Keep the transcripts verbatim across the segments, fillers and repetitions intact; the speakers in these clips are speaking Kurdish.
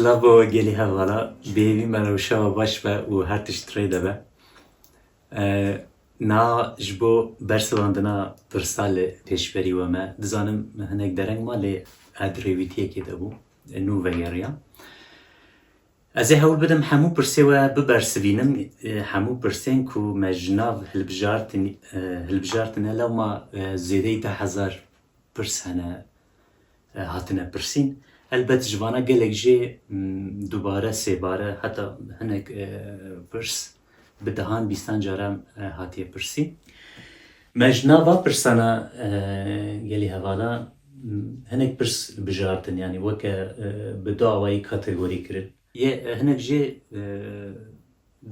Lavo gelî hevala, bêhêvî me rewşa we baş be û her tişt rê de be. E, na ji bo bersivandina pirsa li pêşberî we me. Dizanim hinek dereng ma lê ez di rêwîtiyekê de bû. E, nû vegeriya. Ez ê hewl bidim hemû pirsê we bibersivînim. E, hemû pirsên ku me ji nav hilbijartin-, e, hilbijartine lewma, e, zêdeyî deh hezar pirs hene, e, hatine pirsîn. Elbet ji vana gelek jê, m, dubare, sêbare, heta hinek, e, pirs bi dehan bîstan caran, e, hatiye pirsîn. Me ji nava pirsana, e, gelî hevala, m, hinek pirs bijartin, yanî weke, e, bi du awayî kategorî kirin. Yê, e, hinek jê, e,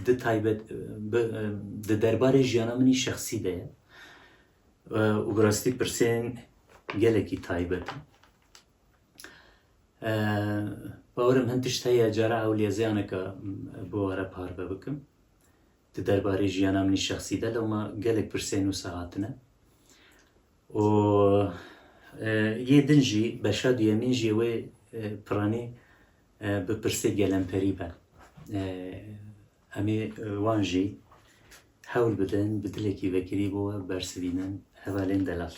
di taybet, e, bi, e, di derbarê jiyana min î şexsî de ye. E, û bi rastî pirsên gelekî taybet in. E, bawerim hin tişt heye, cara ewil ez ê aneka, m, bi we re parve bikim. Di derbarê jiyana min î şexsî de, lewma gelek pirsên wisa hatine. Û, e, yê din jî, beşa duyemîn jî wê, e, piranî, e, bi pirsê gelemperî be. E, em ê, e, wan jî hewl bidin, bi dilekî vekirî bo we bersivînin, hevalên delal.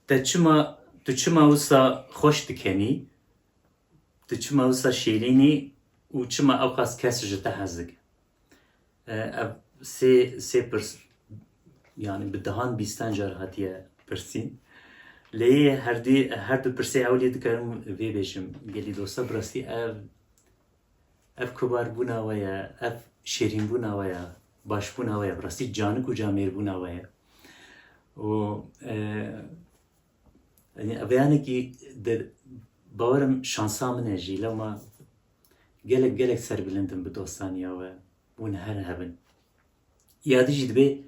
Te çima, tu çima wisa xweş dikenî? Tu çima wisa şêrîn î û çima ewqas kes ji te hez dike? E, ev sê, sê pirs, yani bi dehan bîstan car hatiye pirsîn. Lê her di, her du pirsê ewilî dikarim vê bêjim. Gelî dosta, bi rastî ev, ev kubarbûna we ye, ev şêrînbûna we ye, başbûna we ye, bi rastî canik û camêrbûna we ye. Û, e, Yanî, ev yanekî de bawerim şansa min e jî, lewma gelek, gelek serbilind im bi dostaniya we, hûn her hebin. Ya dî jî dibê,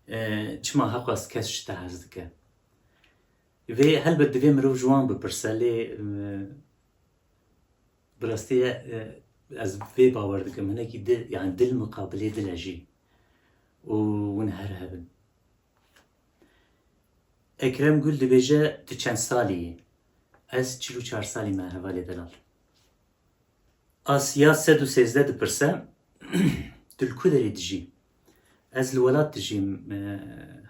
e, çima heqas kes ji te hez dike? Vê helbet divê mirov ji wan bipirse, lê, e, bi rastî, e, ez vê bawer dikim, hinekî dil, yani dil muqabilê dil e jî. Û hûn her hebin. Ekrem Gul dibêje, tu çend salî yî? Ez çil û çar salî me, hevalê delal. Asya sed û sêzdeh dipirse, tu li ku derê dijî? Ez li welat dijîm, e,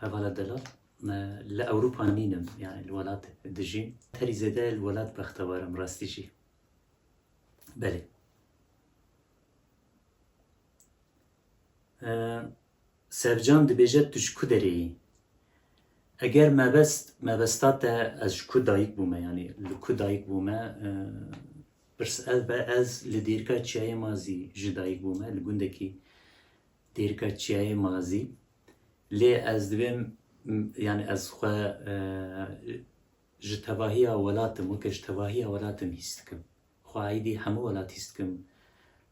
hevala delal. E, li Ewropa nînim, yani li welat dijîm. Herî zêde li welat bextewar im, rastî jî. Belê. E, Sevcan dibêje, tu ji ku derê yî? Eger mebest, mebesta te ez ji ku dayik bûme, yanî li ku dayik bûme, e, pirs ev be, ez li Dêrika Çiyayê Mazî ji dayik bûme, li gundekî Dêrika Çiyayê Mazî. Lê ez divêm, m, yanî ez xwe, e, ji tevahiya welatim, weke ji tevahiya welatim hîs dikim. Xwe aîdî hemû welat hîs dikim.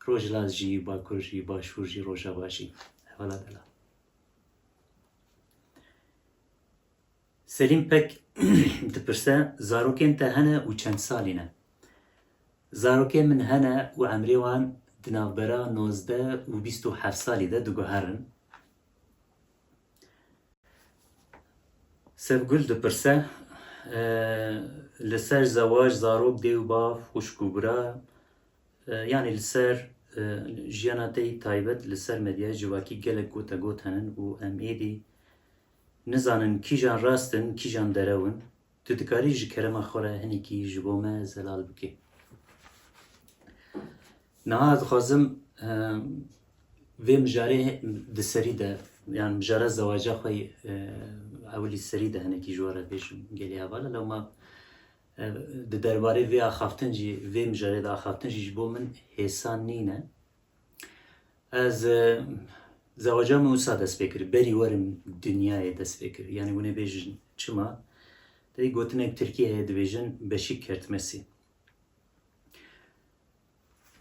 Rojhilat jî, Bakur jî, Başûr jî, Rojava jî. Hevala delal. Selîm Pek dipirse, zarokên te hene û çend salî ne? Zarokên min hene û emrê wan di navbera nozdeh û bîst û heft salî de diguherin. Sevgul dipirse, e, li ser zewac, zarok, dê û bav, xwişk û bira, e, yanî li ser, e, jiyana te yî taybet, li ser medyayê civakî gelek gotegot henin û em êdî nizanin kîjan rast in, kîjan derew in. Tu dikarî ji kerema xwe re hinekî ji bo me zelal bikî? Niha dixwazim, e, vê mijarê di serî de, yan mijara zewaca xwe, e, ewilî serî de hinekî ji we re bêjim, gelî heval e, lewma, e, di derbarê vê axaftin jî, vê mijarê de axaftin jî ji bo min hêsan nîne. Ez, e, zewaca min wisa dest pê kir, berî werim dinyayê dest pê kir. Yanî hûn ê bêjin çima? Te gotinek tirkî heye, dibêjin beşîk kertmesî.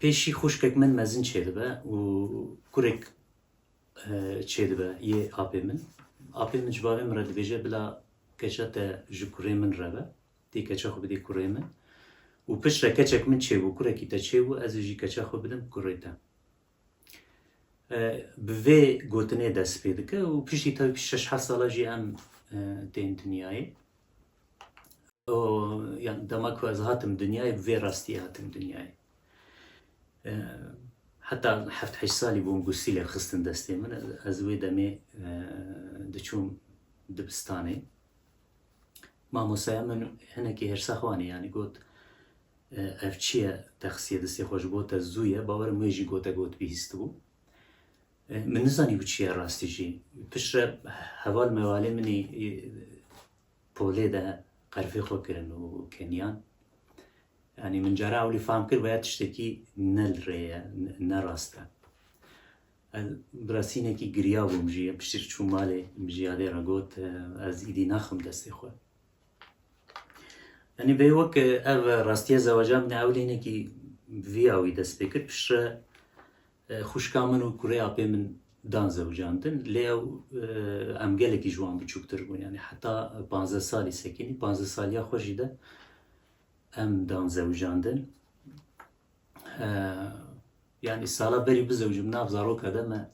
Pêşî xwişkek min mezin çêdibe û kurek, e, çêdibe yê apê min. Apê min ji bavê min re dibêje, bila keça te ji kurê min re be. Tê keça xwe bidê kurê min. Û piştre keçek min çêbû, kurekî te çêbû, ez ê jî keça xwe bidim kurê te. E, bi vê gotinê dest pê dike û piştî tevî şeş heft sala jî em, e, tên dinyayê. O, yani dema ku ez hatim dinyayê, bi vê rastiyê hatim dinyayê. E, heta heft heşt salî bûm, gusî lê xistin destê min. Ez, ez wê demê, e, diçûm dibistanê. Mamosteya min hinekî hêrsa xwe anî, yani got, e, "Ev çi ye te xistiye destê xwe, ji bo te zû ye?" Bawer im wê jî gote got bihîstibû. E, min nizanîbû çi ye rastî jî. Piştre heval mevalê min î, î, polê de qerfê xwe kirin û keniyan. Yani min cara ewlî fam kir, veya tiştekî ne li rê ye, ne, ne rast e. Ez bi rastî hinekî giriyabûm jî, piştî çûm malê, min jî yadê re got, e, "Ez îdî naxim destê xwe." Yani vê wek, e, ev rastiya zewaca min ewlî hinekî vî awî dest pê kir. Piştre, e, xwişka min û kurê apê min dan zewicandin. Lê ew, e, em gelekî ji wan biçûktir bûn. Yani heta panzdeh salî sekinî, panzdeh saliya xwe jî de em dan zewicandin. E, yani sala berî bizewicim nav zaroka de me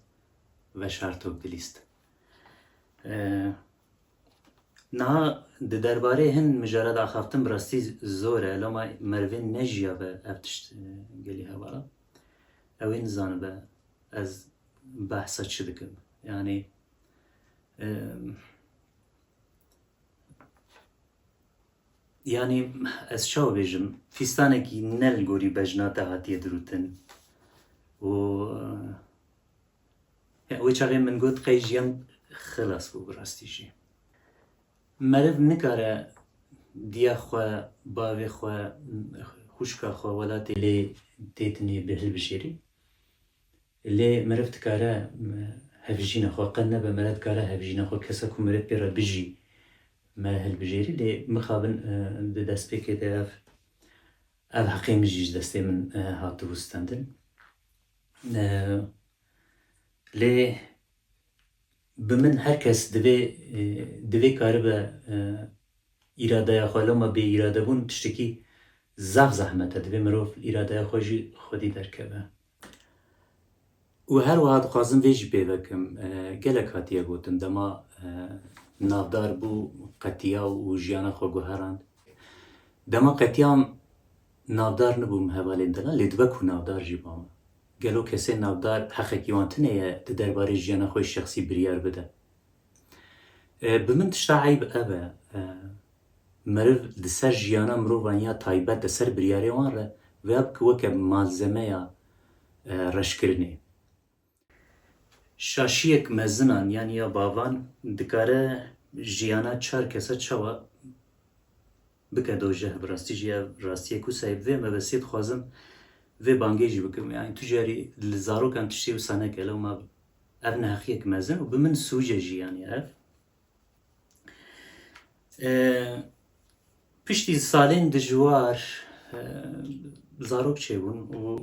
veşartok dilîst. E, niha di derbarê hin mijara de axaftin bi rastî zor e. Loma merivên nejiyabe ev tişt, e, gelî hevala. Ew ê nizanibe ez behsa çi dikim. Yani, e, Yanî ez çawa bêjim, fîstanekî ne li gorî bejna te hatiye dirûtin û, e, wê çaxê min got qey jiyan xilas bû bi rastî jî. Meriv nikare diya xwe, bavê xwe, xwişka xwe welatê lê tê tinê bi hilbijêrî. Lê meriv dikare, m-, hevjîna xwe, qet nebe meriv dikare hevjîna xwe, kesa ku meriv pê re bijî, me hilbijêrî. Lê mixabin, e, di destpêkê de ev, ev heqê min jî ji destê min, e, hat dihûstendin. E, lê bi min her kes divê, e, divê karibe, e, îradeya xwe, loma bê îrade bûn tiştekî zaf zehmet e. Divê mirov îradeya xwe jî xwedî derkeve. Û her wiha dixwazim vê jî pê vekim, e, gelek hatiye gotin, dema, e, navdar bû, qetiya û jiyana xwe guherand. Dema qetiyam navdar nibûm hevalên delal, lê dibe ku navdar jî bûm. Gelo kesên navdar heqekî wan tune ye di derbarê jiyana xwe şexsî biryar bide? E, bi min tişta eyb ev e. E, meriv li ser jiyana mirovan ya taybet, li ser biryarê wan re vêya bike weke malzemeya, e, reşkirinê. Şaşiyek mezinan, yan ya bavan, dikare jiyana çar kesa çawa bike dojeh? Bi rastî jî ev rastiyek wisa ye. Bi vê mebestê dixwazim vê bangê jî bikim. Yani tu carî li zarokan tiştê wisa neke, lewma ev neheqiyek mezin û bi min sûc e jî, yani ev. E, piştî salên dijwar, e, zarok çêbûn û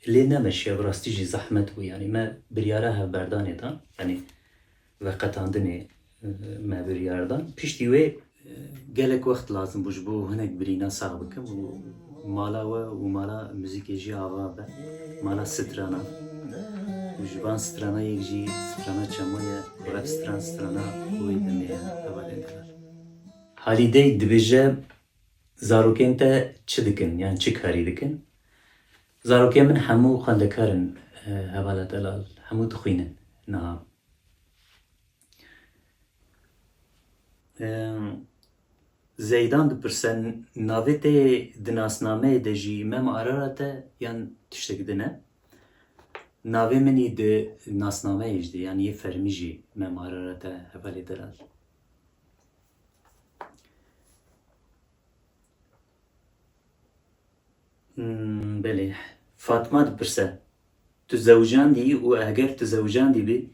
lê nemeşiya, bi rastî jî zehmet bû. Yani me biryara hevberdanê dan, yani veqetandinê, e, me biryar dan. Piştî wê, e, gelek wext lazim bû ji bo hinek birîna sax bikim û mala we û mala muzîkê jî ava be, mala strana. Û ji van strana yek jî strana çemo ye, û ev stran, strana wê demê ye, hevalên delal. Halîdey dibêje, zarokên te çi dikin, yan çi karî dikin? Zarokên min hemû xwendekar in, e, hevala delal, hemû dixwînin niha. Em, Zeydan dipirse, navê te di nasnameyê de jî Mem Ararat e yan tiştek din e? Navê min î di nasnameyê jî de, yan yê fermî jî Mem Ararat e, hevalê delal. Hmm, belê. Fatma dipirse, tu zewicandî û eger tu zewicandî bî,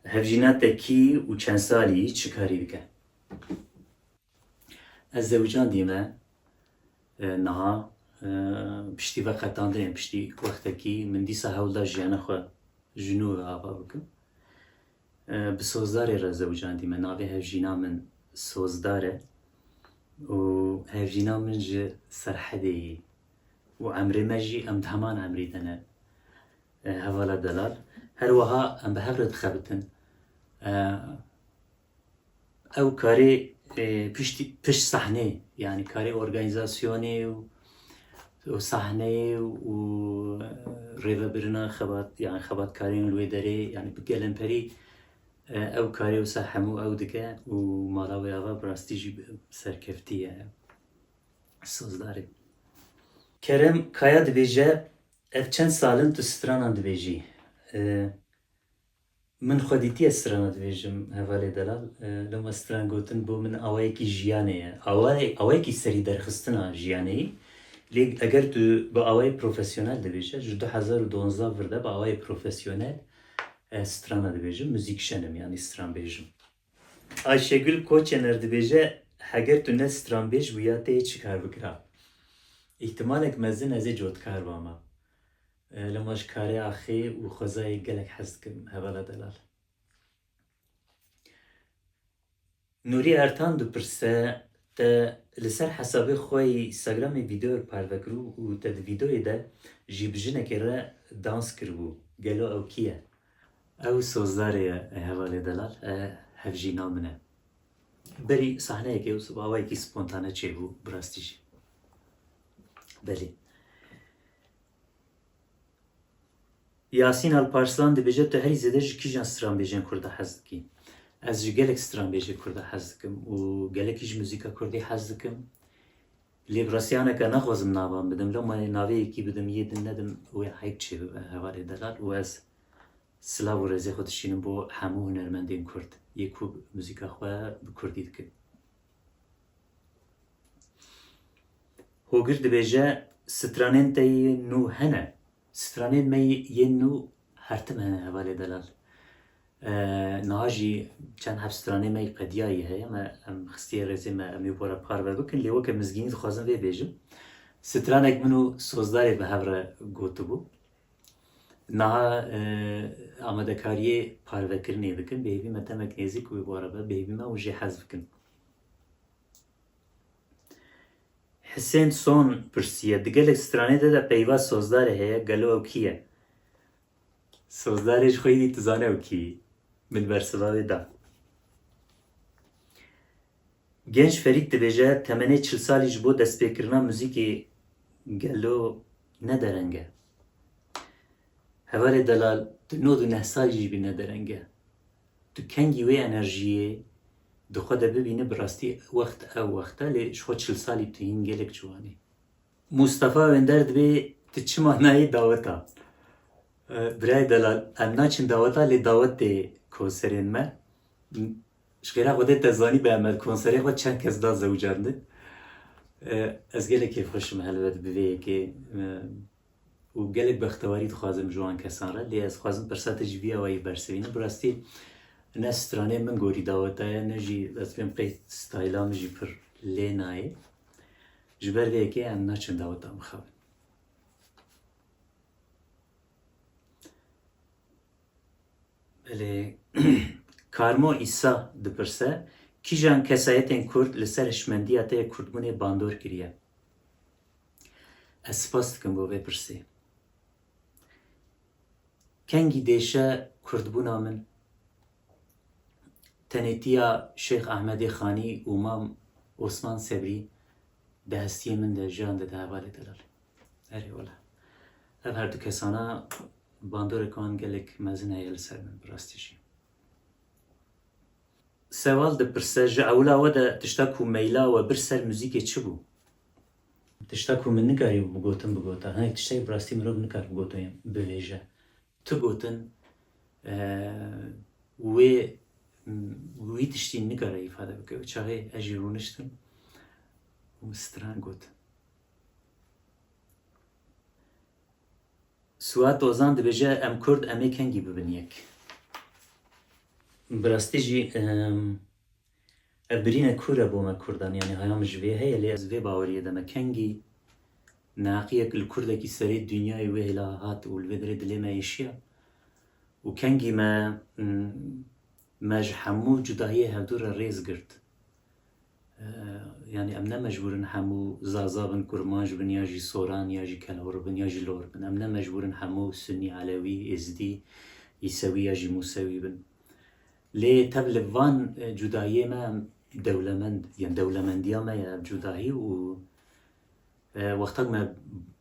hevjîna te kî û çend salî yî, çi karî dike? Ez zewicandî me, e, niha, e, piştî veqetandinê, piştî wextekî min dîsa hewl da jiyana xwe ji nû ve ava bikim. E, bi Sozdarê re zewicandî me. Navê hevjîna min Sozdar e û hevjîna min ji Serhedê yî û emrê me jî, em di heman emrî de ne, e, hevala delal. Her wiha em bi hev re dixebitin. E, ew karê E, piştî, pişt sahneyê, yani karê organizasyonê û, û sahneyê û rêvebirina xebat, yani xebatkarên li wê derê, yani bi gelemperî, e, ew karê wisa hemû ew dike û mala wê ava bi rastî jî serkeftî ye. Sozdarê. Kerem Kaya dibêje, ev çend sal in tu stranan dibêjî? E, Min xwe dîtiye strana dibêjim, hevalê delal. E, loma stran gotin bo min awayekî jiyanê ye. Awayê, awayekî serî derxistina jiyanê yî. Lê eger tu bi awayê profesyonel dibêje, ji du hezar û duwazdeh vir de bi awayê profesyonel, e, strana dibêjim, muzîkşen im, yanî stran bêjim. Ayşegül Koçener dibêje, heger tu ne stranbêj bûya, tê çi kar bikira? Îhtimalek mezin ez ê cotkar bama. E, lema ji karê axê û xwezayê gelek hez dikim, hevala delal. Nûrî Ertan dipirse, te li ser hesabê xwe yî Instagramê vîdeoyek parve kiribû û te di vîdeoyê de jî bi jinekê re dans kiribû. Gelo ew kî ye? Ew sozdarê ye, hevalê delal, e, hevjîna min e. Berî sahneyekê û awayekî spontane çêbû, bi rastî jî. Belê. Yasîn Alparslan dibêje, tu herî zêde ji kîjan stranbêjên Kurda hez dikî? Ez ji gelek stranbêjê Kurda hez dikim û gelekî ji muzîka Kurdî hez dikim. Lê bi rastî aneke naxwazim navan bidim, loma navê yekî bidim, yê din nedim, wê heyb çêbibe hevalê delal û ez silav û rêzê xwe dişînim bo hemû hunermendên Kurd, yê ku muzîka xwe bi Kurdî dikin. Hogir dibêje, stranên te yê nû hene? Stranên me yên nû her tim hene, hevalê delal. E, niha jî çend heb stranê me yê qediyayî heye. Me, em xistiye rêzê me, em ê bo re parve bikin. Lê weke mizgînî dixwazim vê bêjim. Stranek min û Sozdarê bi hev re gotibû. Niha, e, amadekariyê parvekirinê dikin. Bêhîvî me demek nêzîk wê bo re be. Bêhîvî me hûn jê hez bikin. Hisên Son pirsiye, di gelek stranê de de peyva Sozdarê heye, gelo ew kî ye? Sozdarê ji xwe yî dî tu zane ew kî yî. Min bersiva wê da. Genç Ferît dibêje, temenê çil salî ji bo destpêkirina muzîkê gelo ne dereng e? Hevalê delal, tu nod û neh salî jî bî ne dereng e. Tu kengî wê enerjiyê di xwe de bibîne, bi rastî wext ew wext e, lê ji xwe çil salî tu hîn gelek ciwan î. Mustafa Önder dibê, tu çima nayê daweta? E, birayê delal, em naçin daweta, lê dawet tê konserên me. Ji xêra Xwedê te zanî be, em konserê xwe çend kes da zewicandin. E, ez gelek kêfxweş im helbet bi vê yekê. E, û gelek bextewarî dixwazim ji wan kesan re, lê ez dixwazim pirsa te jî vî awayî bersivînim. Bi rastî ne stranê min gorî daweta ye, ne jî ez pêm qey stayla min jî pir lê nayê. Ji ber vê yekê em naçin daweta mixabin. Belê. Karmo Îsa dipirse, kîjan kesayetên Kurd li ser hişmendiya te yê Kurdbûnê bandor kiriye? Ez spas dikim bo vê pirsê. Kengî dêşe Kurdbûna min, tenêtiya Şêx Ehmedê Xanî û Mam Osman Sebrî di hestiyê min de jiyan dide, hevalê delal. Erê wele. Ev her du kesana bandorek wan gelek mezin heye li ser min, bi rastî jî. Sewal dipirse, ji ewila we de tişta ku meyla we bir ser muzîkê çi bû? Tişta ku min nikarî bi gotin bigota. Hinek tiştekî bi rastî mirov nikar bi gotin bivêje. Tu gotin, e, wê, wî tiştî nikare îfade bike. Çaxê ez jî rûniştim û min stran got. Suat Ozan dibêje, em Kurd, em ê kengî bibin yek? Bi rastî jî, em, ev birîne kûr e bo me Kurdan, yanî haya min ji vê heye, lê ez vê baweriyê de me kengî neheqiyek li Kurdekî serê dinyayê wê hêla hat û li vê derê dilê me êşiya û kengî me, m, me ji hemû cudahiyê hevdû re rêz girt. Eee, yanî em ne mecbûr in hemû Zaza bin, Kurmanc bin, ya jî Soran, ya jî Kelhor bin, ya jî Lor bin. Em ne mecbûr in hemû Sunnî, Elewî, Êzidî, Îsewî ya jî Mûsewî bin. Lê tev li van, e, cudahiyê me em dewlemend, yani dewlemendiya me ye ev cudahî û, e, wexta me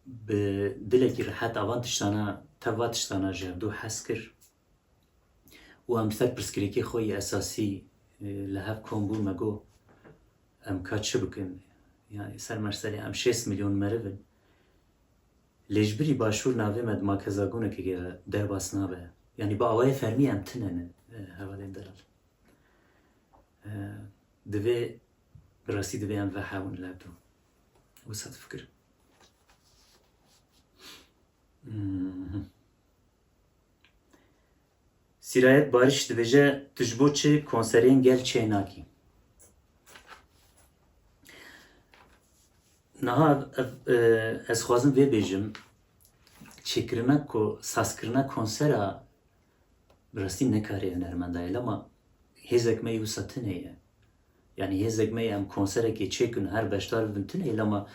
bi dilekî rehet a van tiştana, tev va tiştana ji hevdu hez kir û em li ser pirsgirêkê xwe yê esasî, e, li hev kom bûn, me got, em ka çi bikin? Yani ser merselê em şêst milyon meriv in. Lê ji birî başûr navê me di makezagonekê derbas nabe. Yani bi awayê fermî em tune ne, e, hevalên delal. E, divê, bi rastî divê em vehewin li hevdu. Wisa difikirim. Hmm. Sîrayet Barîş dibêje, tu ji bo çi konserên gel çê nakî? Niha ev, e, ez xwazim vê bêjim, çêkirina ku sazkirina konsera bi rastî ne karê hunermenda ye, lema hêzek me yê wisa tune ye. Yani hêzek me yê em konserekê çêkin, her beşdar bibin tune ye, lema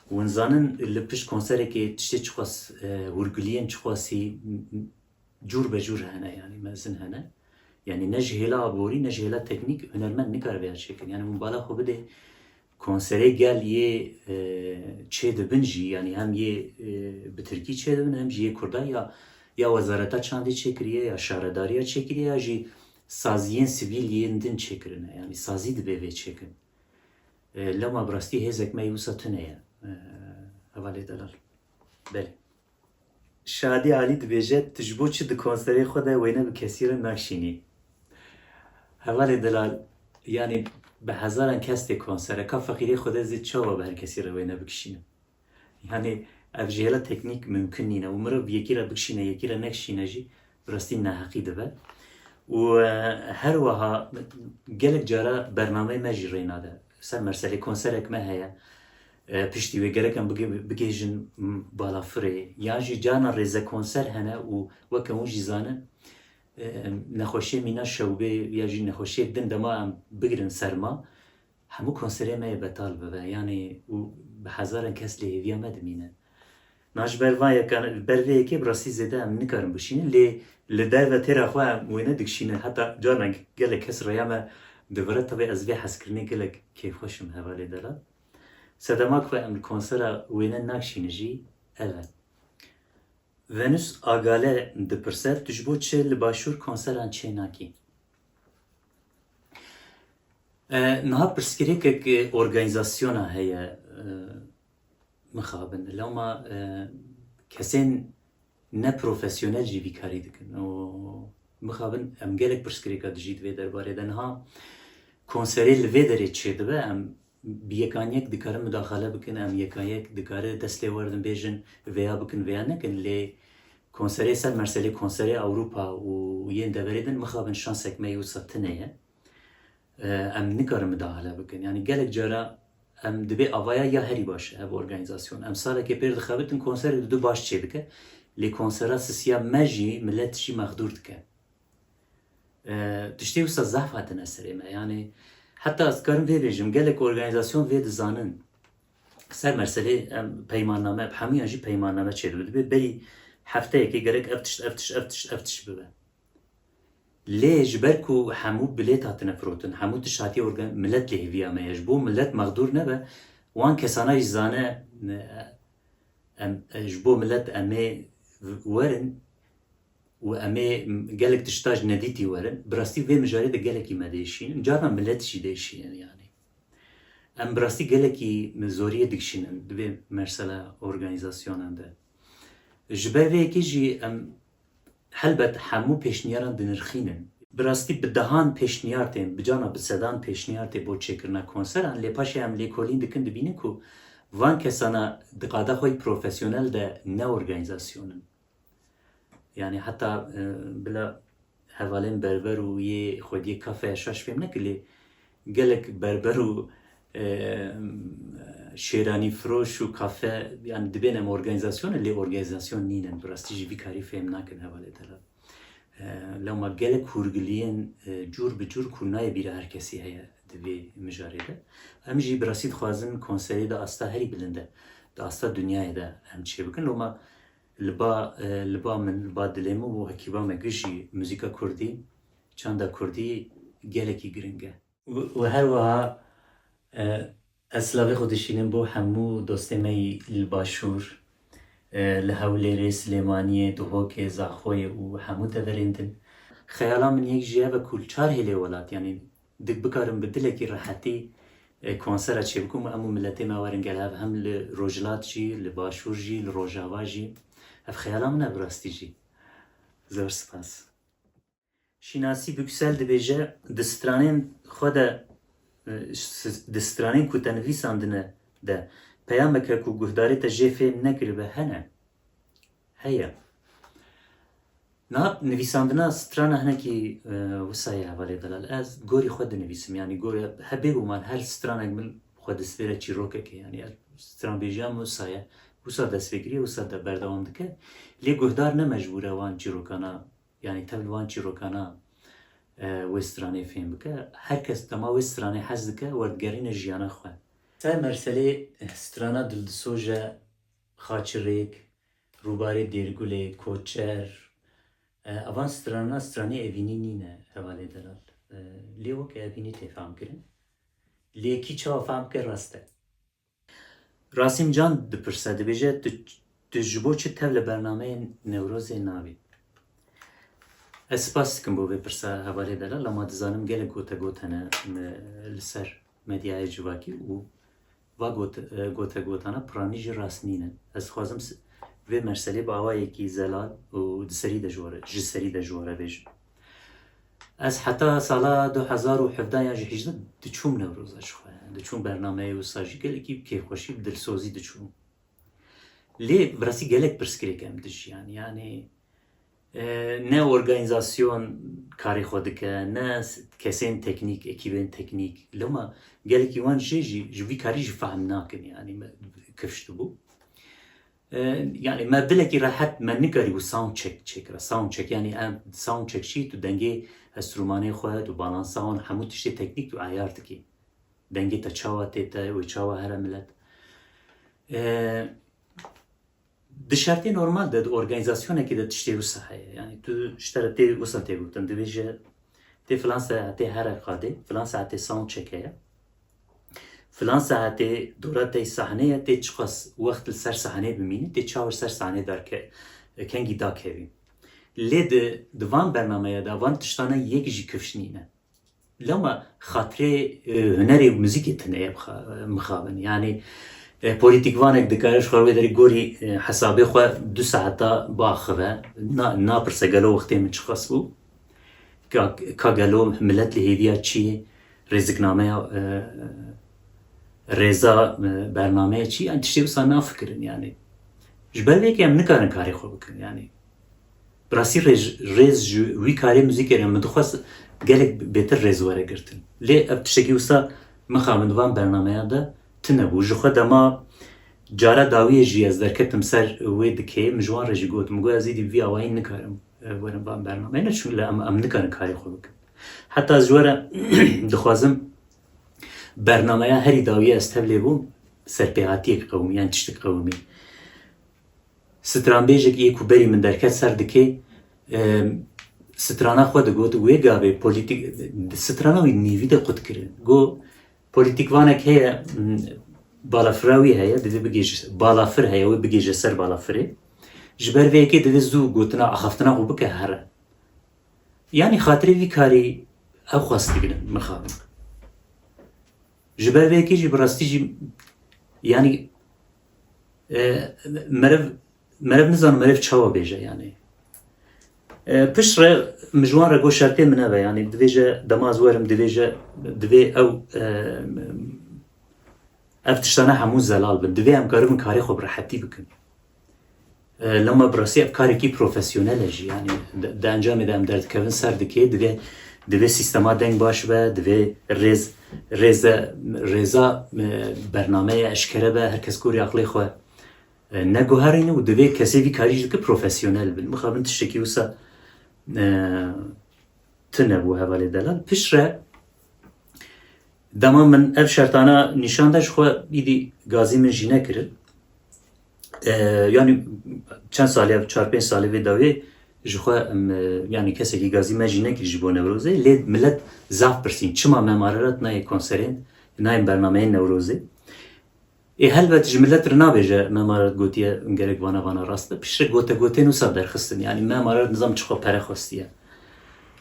hûn zanin li pişt konserekê tiştê çiqas, e, hûrgiliyên çiqasî, m-, m-, cûr be cûr hene, yani mezin hene. Yani ne ji hêla aborî ne ji hêla teknîk hunermend nikare vêya çêkin. Yani hûn bala xwe bidê konserê gel yê, e, çê dibin jî, yani hem yê, e, bi tirkî çê dibin hem jî yê kurda ya, ya wezareta çandê çêkiriye ya şaredariya çêkiriye ya jî saziyên sivîl yên din çêkirine. Yani sazî divê vê çêkin. E, lema bi rastî hêzek me yê wisa tune ye. E, hevalê delal. Belê. Şadî Alî dibêje, tu ji bo çi di konserê xwe de wêne bi kesî re nakşînî? Hevalê delal, yani bi hezaran kes tê konsere, ka feqîrê xwe de zê çawa bi her kesî re wêne bikişînim? Yani ev ji hêla teknîk mimkun nîne û mirov yekî re bikişîne, yekî re nekişîne jî bi rastî neheqî dibe. Û, e, her wiha gelek cara bernameyê me jî rê nade. Ser merselê konserek me heye. E, piştî wê gerek em bige-, bigihêjin, m, balafirê. Yan jî carna rêze konser hene û weke hûn jî zanin, e, nexweşiyê mîna şewbê ya jî nexweşiyek din dema em bigirin ser ma, hemû konserê me yê betal bibe. Yanî û bi hezaran kes lê hêviya me dimîne. Na ji ber van yekan, ber vê yekê bi rastî zêde em nikarin bişînin, lê li derve têra xwe em wêne dikişînin. Heta carna gelek kes rêya me divire, tevê ez vê hezkirinê gelek kêfxweş im hevalê delal. Sedema ku em li konsera wêne nakişînin jî ev e. Venus Agale dipirse, tu ji bo çi li başûr konseran çê nakî? E, niha pirsgirêkek, e, organîzasyona heye, e, mixabin. Lewma, e, kesên ne profesyonel jî vî karî dikin. Û mixabin em gelek pirsgirêka dijî di vê derbarê de. Niha konserê li vê derê çêdibe, em bi yekan yek dikarin mudaxale bikin, em yekan yek dikare dest lê werin bêjin, vêya bikin, vêya nekin. Lê konserê ser merselê konserê Ewropa û yên deverê din mixabin şansek me yê wisa tune ye. E, em nikarin midahale bikin. Yani gelek cara em dibê avaya ya herî baş e ev organîzasyon. Em salekê pêr dixebitin konserê didu baş çêdike. Lê konsera sisiya me jî millet jî mexdûr dike. E, tiştê wisa zehf hatine serê me. Yani heta ez dikarim vê bêjim, gelek organîzasyon vê dizanin. Ser merselê em peymanname, bi hemûyan jî peymanname çêdibe. Dibê berî hefteyekê gerek ev tişt, ev tişt, ev tişt, ev tişt bibe. Lê ji ber ku hemû bilêt hatine firotin, hemû tişt hatiye organ-, millet lê hêviya me ye. Ji bo millet mexdûr nebe, wan kesana jî zane, em, ji bo millet em ê werin û em ê gelek tişta ji nedîtî werin. Bi rastî vê mijarê de gelekî me dêşînin. Carna millet jî dêşînin yani. Em bi rastî gelekî zoriyê dikişînin di vê mersela organîzasyonan de. Ji ber vê yekê jî em helbet hemû pêşniyaran dinirxînin. Bi rastî bi dehan pêşniyar tên, bi cana bi sedan pêşniyar tê bo çêkirina konseran, lê paşê em lêkolîn dikin, dibînin ku van kesana di qada xwe yî profesyonel de ne organîzasyon in. Yani heta, e, bila hevalên berber û yê xwediyê kafeya şaş fêm neke, lê gelek berber û, e, şêranî firoş û kafe, yani dibên em organîzasyon in, lê organîzasyon nînin. Bi rastî jî vî karî fêm nakin hevalê delal. E, lewma gelek hûrgiliyên, e, cûr bi cûr ku nayê bîra her kesî heye di vê mijarê de. Em jî bi rastî dixwazin konserê di asta herî bilind de, di asta dinyayê de em çêbikin. Loma li ba, e, li ba min, li ba dilê min û hekî ba me gişî muzîka kurdî, çanda kurdî gelekî giring e. û, û her wiha, e, ez silavê xwe dişînim bo hemû dostê me yî li Başûr, e, li Hewlêrê, Silêmaniyê, Duhokê, Zaxoyê û hemû deverên din. Xeyala min yek jî ev e ku li çar hêlê welat, yanî di-, bikarim bi dilekî rehetî, e, konsera çêbikim û em û miletê me werin gel hev, hem li Rojhilat jî, li Başûr jî, li Rojava jî. Ev xeyala min e bi rastî jî. Zor spas. Şînasî Büksel dibêje, di stranên xwe de, e, s-, di stranên ku te nivîsandine de peyameke ku guhdarê te jê fêm nekiribe hene? Heye. Niha nivîsandina strana hinekî, e, wisa ye hevalê delal. Ez gorî xwe dinivîsim, yanî gorî he bêguman her stranek min xwe distêre çîrokekê, yanî ez stranbêjiya min wisa ye. Wisa dest pê kiriye, wisa de berdewam dike. Lê guhdar ne mecbûr e wan çîrokana, yanî tev li wan çîrokana, e, wê stranê fêm bike. Her kes dema wê stranê hez dike, werdigerîne jiyana xwe. Ser merselê, e, strana Dildisoj e, Xaçirêk, Rûbarê Dêrgulê, Koçer, e, evan strana, stranê evînî nîne hevalê delal. E, lê weke evînî tê fam kirin. Lê kî çawa fam bike rast e. Rasim Can dipirse, dibêje, tu, tu ji bo çi tev li bernameyên Newrozê nabî? Ez spas dikim bo vê pirsa hevalê delal, lema dizanim gelek gotegot hene, e, li ser medyaya civakî û va got-, e, gotegotana piranî jî rast nînin. Ez dixwazim s-, vê merselê bi awayekî zelal û di serî de ji we re, ji serî de ji we re bêjim. Ez heta sala du hezar û hevdeh yan jî hejde diçûm Newroza ji xwe. Diçûm bernameyê wisa jî gelekî bi kêfxweşî, bi dilsozî diçûm. Lê bi rastî gelek pirsgirêk em dijiyan. Yanî, e, ne organîzasyon karê xwe dike, ne s-, kesên teknîk, ekîbên teknîk. Lema gelekî wan jê jî, ji vî karî jî fehm nakin, yanî me kifş dibû. E, yanî me bilekî rehet me nikarîbû sound check çêkira. Sound check, yanî em sound check çi, tu dengê enstrûmanê xwe, tu balansa wan, hemû tiştê teknîk tu ayar dikî. Dengê te çawa tê te, wê çawa here milet. E, di şertê normal de, di organîzasyonekê de tiştê wisa heye. Yanî tu ji te re tê wisa tê gotin, dibêje, tê filan saetê here qadê, filan saetê sound check heye. Filan saetê dora te sahnê ye, tê çiqas wext li ser sahnê bimînî, tê çawa ser sahnê derke-, kengî dakevî. Lê di, di van bernameya de van tiştane yek jî kifş nîne. Lema xatirê, e, hunerê û muzîkê tune ye bixa-, mixabin. Yanî, e, polîtîkvanek dikare ji xwe wê derê gorî, e, hesabê xwe du saeta biaxive. Na-, napirse gelo wextê min çiqas bû? Ka, ka gelo milet li hêviya çi ye? Rêziknameya, e, rêza, e, bernameya çi? Em tiştê wisa nafikirin, yanî. Ji ber vê yekê em nikarin karê xwe bikin, yanî. Bi rastî rêz, rêz ji wî karê muzîkê re min dixwest gelek bêtir rêz were girtin. Lê ev tiştekî wisa mixabin di van bernameya de tune bû. Ji xwe dema cara dawiyê jî ez derketim ser wê dikê, min ji wan re jî got, min got, ez êdî vî awayî nikarim, e, werim van bernameyê, ne çunke em, em nikarin karê xwe bikin. Heta ez ji we re dixwazim bernameya herî dawiyê ez tevlê bûm, serpêhatiyek qewimî, yan tiştek qewimî. Stranbêjek yê ku berî min derket ser dikê, e, strana xwe digot, wê gavê polîtîk, strana wî nîvî de qut kirin. Got, polîtîkvanek heye, m, balafira wî heye, divê bigêje, balafir heye, wê bigêje ser balafirê. Ji ber vê yekê divê zû gotina axaftina xwe bike here. Yanî xatirê vî karî ew xwest digirin mixabin. Ji ber vê yekê jî bi rastî jî, yanî, e, merev, merev nizanim merev çawa bêje, yanî. E, pişt re min ji wan re got şertê min ev e, yanî divêje dema ez werim, divêje, divê ew, e, ev tiştane hemû zelal bin. Divê em karibin karê xwe bi rehetî bikin. E, lema bi rastî ev karekî profesyonel e jî. Yanî di, di encamê de em derdikevin ser dikê, divê, divê sîstema deng baş be, divê rêz, rêze, rêza, e, bernameye eşkere be, her kes gorî aqlê xwe, e, neguherîne û divê kesê vî karî jî dike profesyonel bin. Mixabin tiştekî wisa, e, tune bû hevalê delal. Piştre dema min ev şertana nîşan da, ji xwe îdî gazî min jî nekirin. E, yanî çend salê, ev çar pênc salê vê dawê Ji xwe em, e, yanî kesekî gazî me jî nekir ji bo Newrozê, lê millet zaf pirsîn, çima Mem Ararat nayê konserên, nayên bernameyên Newrozê? Ê helbet ji millet re nabêje Mem Ararat gotiye gerek vana vana rast be. Piştre gote gotên wisa derxistin. Yanî Mem Ararat nizam çi xwe pere xwestiye.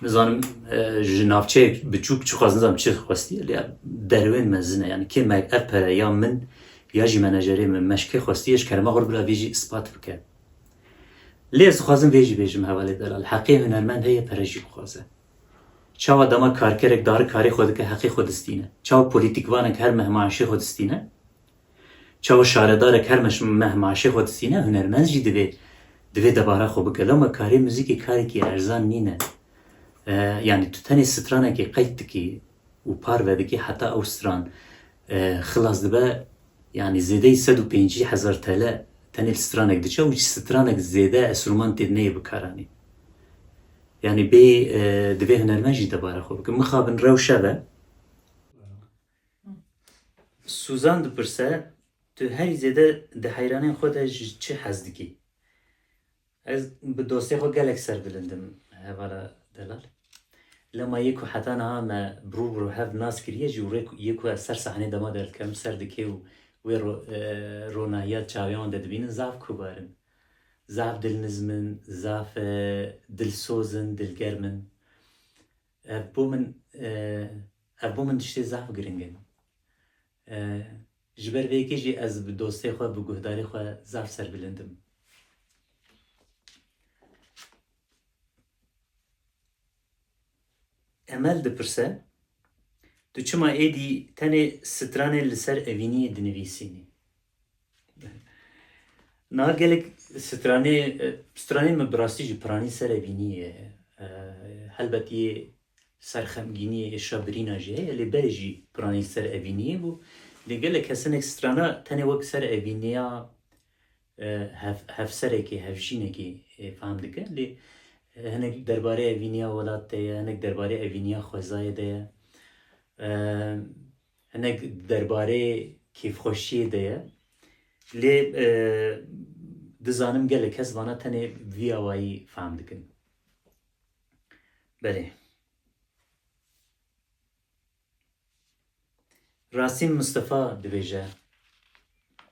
Nizanim, e, ji navçeyek biçûk çi xwaz nizam çi xwestiye. Lê derwên mezin e. Yanî kê me ev pere ya min ya jî menajerê min me ji kê xwestiye, ji kerema xwe re bila vê jî ispat bike. Lê ez dixwazim vê jî bêjim hevalê delal. Heqê hunermend heye pere jî bixwaze. Çawa dema karkerek dare karê xwe dike heqê xwe distîne? Çawa polîtîkvanek her meh maaşê xwe distîne? Çawa şaredarek her meş-, meh maaşê xwe distîne? Hunermend jî divê, divê debara xwe bike. Loma karê muzîkê karekî erzan nîne. E, yanî tu tenê stranekê qeyd dikî û parve dikî heta ew stran, e, xilas dibe, yanî zêdeyî sed û pêncî hezar T L tenê li stranek diçe û ji stranek zêde enstrûman tê neyê bikaranî. Yanî bê, e, divê hunermend jî debara xwe bike. Mixabin rewşe ve. Suzan dipirse, tu herî zêde di heyranên xwe de ji çi hez dikî? Ez bi dostê xwe gelek serbilind im, hevala delal. Lema yê ku heta niha me bi rû bi rû hev nas kiriye jî û rê ku, yê ku ez ser sahnê dema derdikem, ser dikê û wê ro-, e, ronahiya çavê wan de dibînin, zaf kobar in. Zaf dilnizm in, zaf, e, dilsoz in, dilgerm in. Ev bo min, e, ev bo min tiştê zaf giring in. E, ji ber vê yekê jî ez bi dostê xwe, bi guhdarê xwe zaf serbilind im. Emel dipirse, tu çima êdî tenê stranê li ser evîniyê dinivîsînî? Niha gelek stranê, e, stranên min bi rastî jî piranî ser evîniyê ye. E, helbet yê ser xemgîniyê, êşa birîna jî heye, lê berê jî piranî ser evîniyê bû. Lê gelek kes hinek strana tenê wek ser evîniya, e, hev-, hevserekê, hevjînekê, e, fehm dike. Lê, e, hinek derbarê evîniya welat de ye, hinek derbarê evîniya xwezayê de ye. E, hinek derbarê kêfxweşiyê de ye. Lê, e, dizanim gelek kes vana tenê vî awayî fehm dikin. Belê. Rasîm Mistefa dibêje,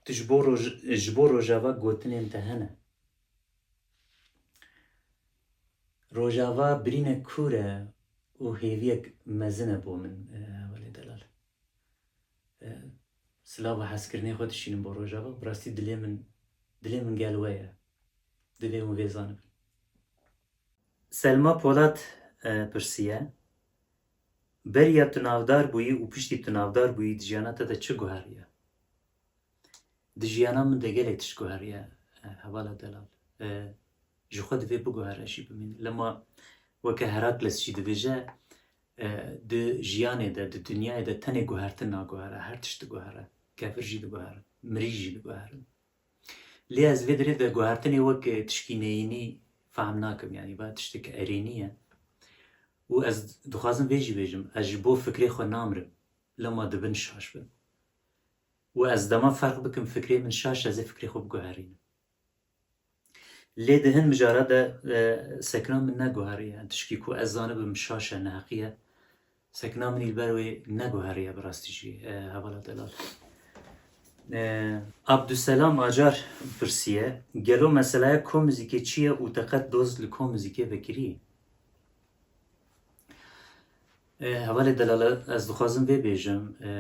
tu ji bo roj-, ji bo Rojava gotinên te hene. Rojava birînek kûr e û hêviyek mezin e bo min, e, hevalê delal. E, silav û hezkirinê xwe dişînim bo Rojava. Bi rastî dilê min, dilê min gel we ye. Divê hûn vê zanibin. Selma Polat, e, pirsiye, beriya tu navdar bûyî û piştî tu navdar bûyî di jiyana te de çi guheriye? Di jiyana min de gelek tişt guheriye, e, hevala delal. E, ji xwe divê biguhere jî bimîne. Lema weke Herakles jî dibêje, e, di jiyanê de, di dinyayê de tenê guhertin naguhere, her tişt diguhere. Kevir jî diguhere, mirî jî diguherin. Lê ez vê dirê de guhertinê wek, e, tişkî neyînî fehm nakim, yanî va tiştek erênî ye. Û ez dixwazim vê jî bêjim, ez ji bo fikrê xwe namrim, lema dibin şaş bin. Û ez dema ferq bikim fikrê min şaş, ez ê fikrê xwe biguherînim. Lê di hin mijara de, e, sekna min neguheriye. Tişkî ku ez zanibim şaş e, neheqî ye. Sekna min î li ber wê neguheriye bi rastî jî, e, hevala delal. E, Abdüselam Acar pirsiye, gelo meselaya komuzîkê çi ye û te qet doz li komuzîkê vekirî? E, hevalê delal, ez dixwazim vê bêjim, e,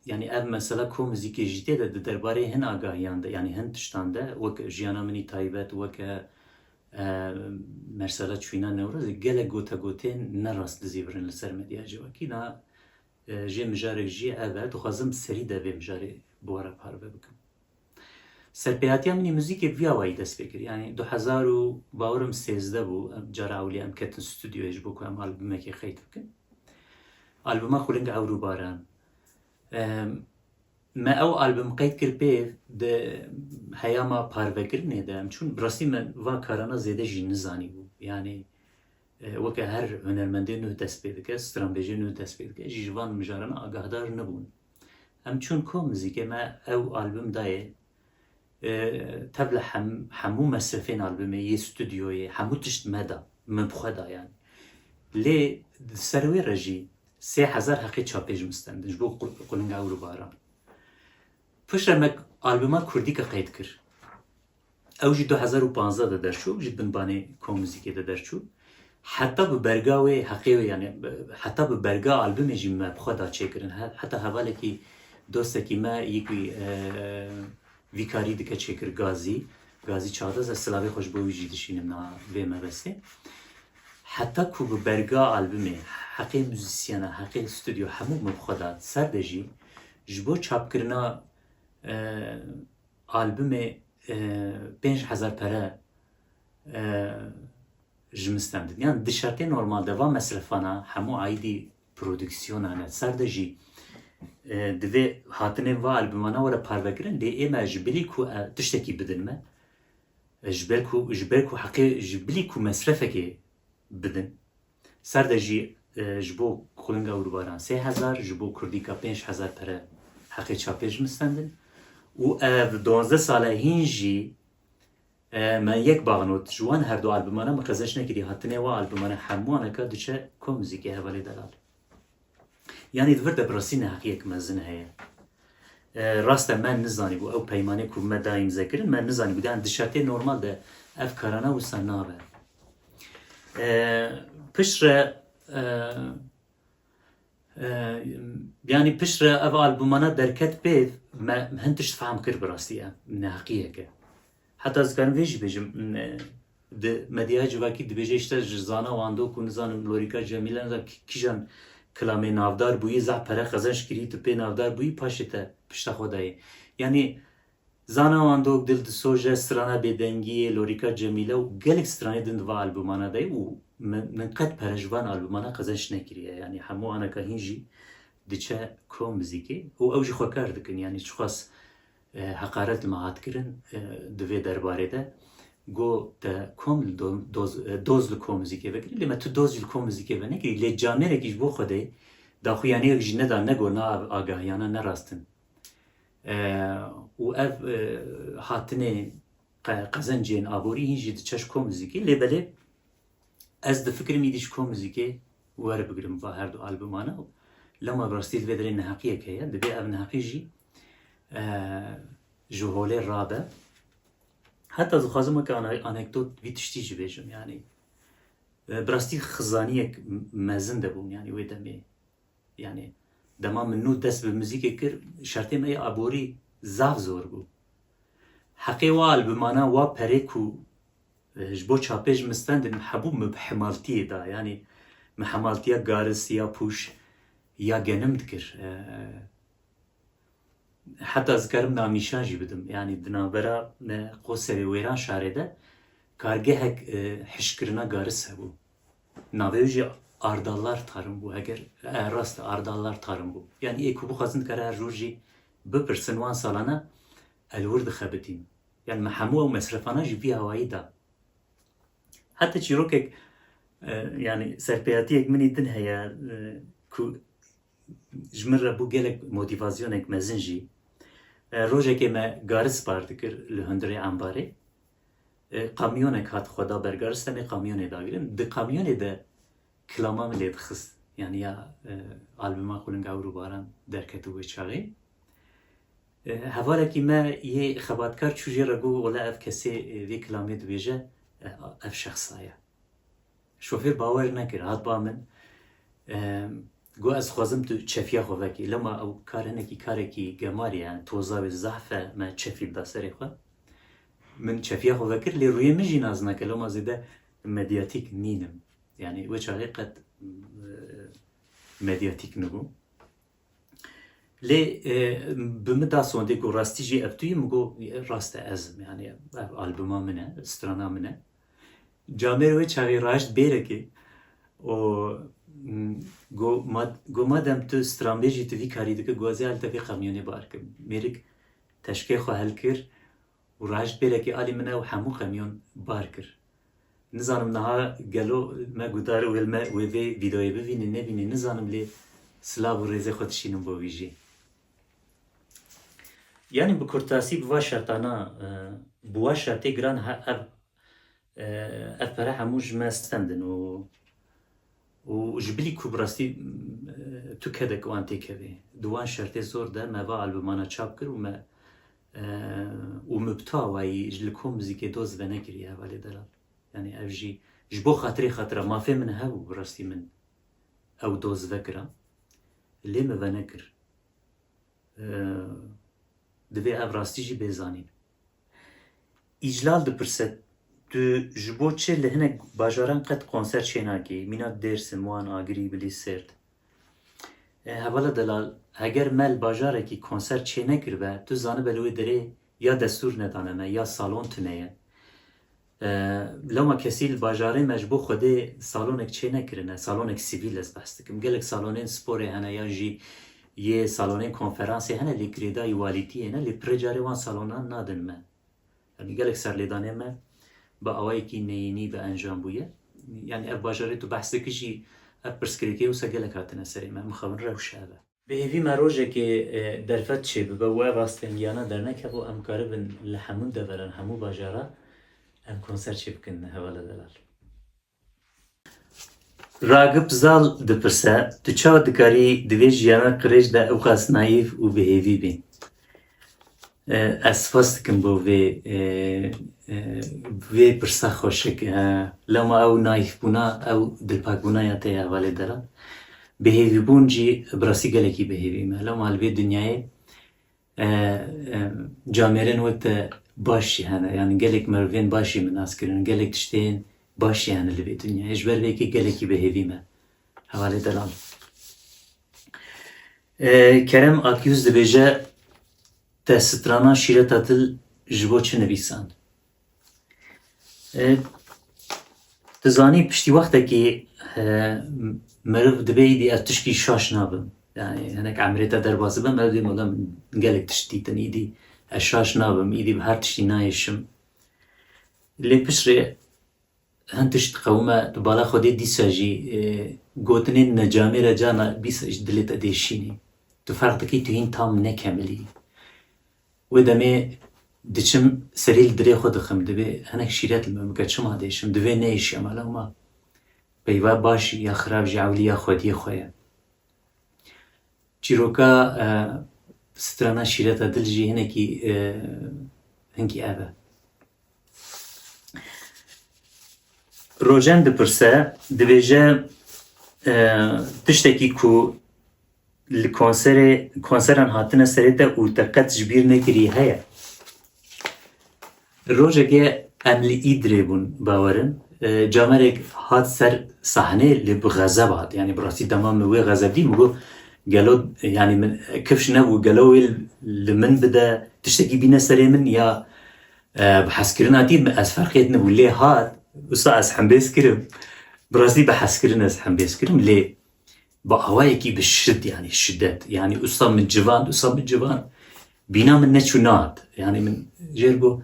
yanî ev mesela komuzîkê jî tê de di derbarê hin agahiyan de, yanî hin tiştan de, wek jiyana min î taybet, weke, e, mesela çûyîna Newrozê, gelek gotegotên ne rast dizîvirin li ser medya civakî. Na, e, jê mijarek jî ev e, dixwazim serî de vê mijarê bi we re parve bikim. Serpêhatiya min î muzîkê bi vî awayî dest pê kir. Yanî du hezar û, bawerim, sêzdeh bû, em, cara ewlî em ketin stûdyoyê ji bo ku em albumekê qeyd bikin. Albuma Xuling Ewr û Baran. Em, me ew album qeyd kir pê di heyama parvekirinê de em çûn. Bi rastî me va karana zêde jî nizanîbû. Yanî, e, weke her hunermendê nû dest pê dike, stranbêjê nû dest pê dike, jî ji van mijarana agahdar nebûn. Em çûn komuzîkê, me ew album dayê, E, tevle hem, hemû mesrefên albumê, yê studyoyê, hemû tişt me da, min bi xwe da yani. Lê di ser wê re jî sê hezar heqê çapê ji min stendin, ji bo qu-, qulinga ewr û baran. Piştre me albuma Kurdîka qeyd kir. Ew jî du hezar û panzdeh de derçû, ji binbanê Kom Muzîkê de derçû. Heta bi berga wê heqê wê, yani, heta bi berga albumê jî me bi xwe da çêkirin. He-, heta hevalekî dostekî me yek wî, e, vî karî dike çêkir Gazî. Gazî Çağdaz, ez silavê xwe ji bo wî jî dişînim na vê mebestê. Heta ku bi berga albumê, heqê muzîsyena, heqê studyo hemû me bi xwe da. Ser de jî ji bo çapkirina, e, albumê, e, pênc hezar pere, e, ji min stendin. Yan di şertê normal de va mesrefana hemû aîdî produksiyona ne. Ser de jî, e, divê hatinê va albumana were parvekirin, lê ê me ji bilî ku, e, tiştekî bidin me, e, ji ber ku, ji ber ku heqê, ji bilî ku mesrefekê bidin. Ser de jî, e, ji bo qulinga ewr û baran sê hezar, ji bo Kurdîka pênc hezar pere heqê çapê ji min stendin. Û ev duwazdeh sale hîn jî, e, me yek baxnot, ji wan her du albumana min qezenç nekirî, hatinê wa albumana hemûaneka diçe Kom Muzîkê, hevalê delal. Yanî di vir de bi rastî neheqiyek mezin heye. E, rast e, me nizanîbû, ew peymanê ku me da îmze kirin, me nizanîbû. Yani di şertê normal de ev karana wisa nabe. E, piştre, e, e, yani piştre ev albumana derket pê, me hin tişt fehm kir bi rastî, e, neheqiyek e. Heta ez dikarim vê jî bêjim, e, di medyaya civakî dibêje, işte ji Zana Wandok û nizanim Lorîka Cemîle, nizanim kî-, kîjan kilamê navdar bûyî, zaf pere qezenç kirî, tu pê navdar bûyî, paşê te pişta xwe dayê. Yanî Zana Wandok, Dil Disoje, Strana Bêdengiyê, Lorîka Cemîle û gelek stranê din di va albumana de ye û min, min qet pere ji van albumana qezenç nekiriye. Yanî hemû aneka hîn jî diçe Kom Muzîkê û ew jî xwe kar dikin. Yanî çiqas, e, heqaret li me hat kirin, e, di vê derbarê de. Got te Kom li do-, doz, e, doz li Kom Muzîkê vekirî, lê me tu doz jî li Kom Muzîkê venekirî, lê camêrekî ji bo Xwedê daxuyaniyek jî neda, negot na agahiyana ne rast in. E, û ev, e, hatinê qe-, qezencên aborî hîn jî diçe ji Kom Muzîkê, lê belê ez difikirim îdî ji Kom Muzîkê were bigirim va her du albumana. Lema bi rastî li vê derê neheqiyek heye. Dibê ev neheqî jî, e, ji holê rabe. Heta dixwazim weke ana-, anekdot vî tiştî jî bêjim. Yanî, e, bi rastî xizaniyek m-, mezin de bûm, yanî wê demê. Yanî dema min nû dest bi muzîkê kir, şertê me yê aborî zaf zor bû. Heqê wa albumana, wa perê ku, e, ji bo çapê ji min stendin hebû, min bi hemaltiyê da. Yanî min hemaltiya garis ya pûş ya genim dikir. E, heta ez dikarim namîşan jî bidim. Yanî di navbera, e, Qoserê Wêranşarê de kargehek, e, hişkirina garis hebû. Navê wî jî Ardallar Tarım bû. Heger, e, rast e, Ardallar Tarım bû. Yanî ê ku bixwazin dikare her jor jî bipirsin, wan salana ez li wir dixebitîm. Yanî me hemû ew mesrefana jî vî awayî da. Heta çîrokek, e, yanî serpêhatiyek min î din heye, e, ku ji min re bû gelek motîvasyonek mezin jî. E, rojekê me garis bar dikir li hundirê embarê. E, kamyonek hat xwe da ber garis, em ê kamyonê dagirin. Di kamyonê de kilama min lê dixist. Yanî ya, e, albuma Qulinga Ewr û Baran derketibû wê çaxê. E, hevalekî me yê xebatkar çû jê re got, wele ev kesê, e, vê kilamê dibêje, e, ev şexsa ye. Şofêr bawer nekir, hat ba min. E, got, ez dixwazim tu çefiya xwe vekî. Lema ew kar hinekî karekî gemarî ye, yani toza wê zehf e, me çefî bida serê xwe. Min çefiya xwe vekir, lê rûyê min jî nas nake, lema zêde medyatîk nînim. Yani wê çaxê qet, e, medyatîk nibû. Lê, e, bi min da sondê ku rastî jî ev tu yî, min got, rast e, ez im, yani ev albuma min e, strana min e. Camêr wê çaxê raşt bêrekê û, mm, got, mad-, got, madem tu stranbêj î, tu vî karî dike, got, ez ê li te vê kamyonê bar kim. Mêrik teşkê xwe helkir û raşt bêrekê alî min e û hemû kamyon bar kir. Nizanim niha gelo me guhdar wê li me wê vê vîdeoyê bivînin, nebînin, nizanim, lê silav û rêzê xwe dişînim bo wî jî. Yanî bi kurtasî bi va şertana, e, bi wa şertê giran he-, ev, e, ev pere hemû ji me stendin û, û ji bilî ku bi rastî, e, tu kedek wan têkevê. Di wan şertê zor de me va albumana çap kir û me, e, û min bi tawayî ji li kom muzîkê doz venekiriye hevalê delal. Yanî ev jî ji bo xatirê xatira mafê min hebû, bi rastî min ew doz vekira. Lê min venekir. Ee, divê ev rastî jî bê zanîn. Îclal dipirse, tu ji bo çi li hinek bajaran qet konser çênakî, mînak Dêrsim, Wan, Agirî, Bilîs, Sêrt? E, hevala delal, heger me li bajarekî konser çênekiribe, tu zanibe li wê derê ya destûr nedane me, ya salon tune ye. E, lewma kesî li bajarê me ji bo Xwedê salonek çênekirine, salonek sivîl ez behs dikim. Gelek salonên sporê hene yan jî yê salonên konferansê hene lê girêdayî walîtiyê ne, lê pirê carê wan salonan nadin me. Yanî gelek serlêdanê me bi awayekî neyînî bi encam bûye. Yanî ev bajarê tu behs dikî jî ev pirsgirêkê wisa gelek hatine serê me. Mixabin rewş ev e. Bi hêvî me rojekê, e, derfet çêbibe û ev astengiyana dernekeve û em karibin li hemû deveran, hemû bajara em konser çêbikin hevala delal. Ragip Zal dipirse, tu çawa dikarî di vê jiyana qirêj de ewqas naîf û bi hêvî bî? E, ez spas dikim bo vê, e, e, vê pirsa xweşik. E, lewma ew naîfbûna, ew dilpakbûna ya te ye hevalê delal. Bi hêvîbûn jî bi rastî gelekî bi hêvî me. Lewma li vê dinyayê, e, e, camêrên wek te baş jî hene. Yanî gelek merivên baş jî min nas kirin. Gelek tiştên baş jî hene li vê dinyayê. Ji ber vê yekê gelekî bi hêvî me. Hevalê delal. E, Kerem Akyüz dibêje, te strana Şîreta Dil ji bo çi nivîsand? E, tu zanî piştî wextekî, e, meriv dibê îdî ez tişkî şaş nabim. Yani hinek emrê te derbas dibe, meriv dê mala min gelek tişt dîtin îdî ez şaş nabim, îdî bi her tiştî nayêşim. Lê piştrê hin tişt qewime, tu bala Xwedê dîsa jî, e, gotinên necamê re carna dîsa jî dilê te dê şînî. Tu ferq dikî, tu hîn tam nekemilî. Wê demê diçim serî li dilê xwe dixim, divê hinek şîret li min bike, çima dêşim, divê neyşiyama lewma. Peyva baş ya xirab jî ewliya xwediyê xwe ye. Çîroka, e, strana Şîreta Dil jî hinekî, e, hinkî ev e. Rojen dipirse, dibêje, e, tiştekî ku li konserê, konseran hatine serê te û te qet ji bîr nekirî heye? Rojekê em li Îdirê bûn, bawerin. E, camerek hat ser sahnê, lê bi xezeb hat. Yanî bi rastî dema min wê xezebdî, min got, gelo, yanî min kifş nebû, gelo wê li min bide, tiştekî bîne serê min ya, e, bi hezkirin hatî, ez ferqê dinibû. Lê hat, wisa ez hembêz kirim. Bi rastî bi hezkirin ez hembêz kirim, lê bi awayekî bi şid, yanî şidet. Yanî usta min civand, usta min civand. Bîna min neçû nehat. Yanî min jêr got,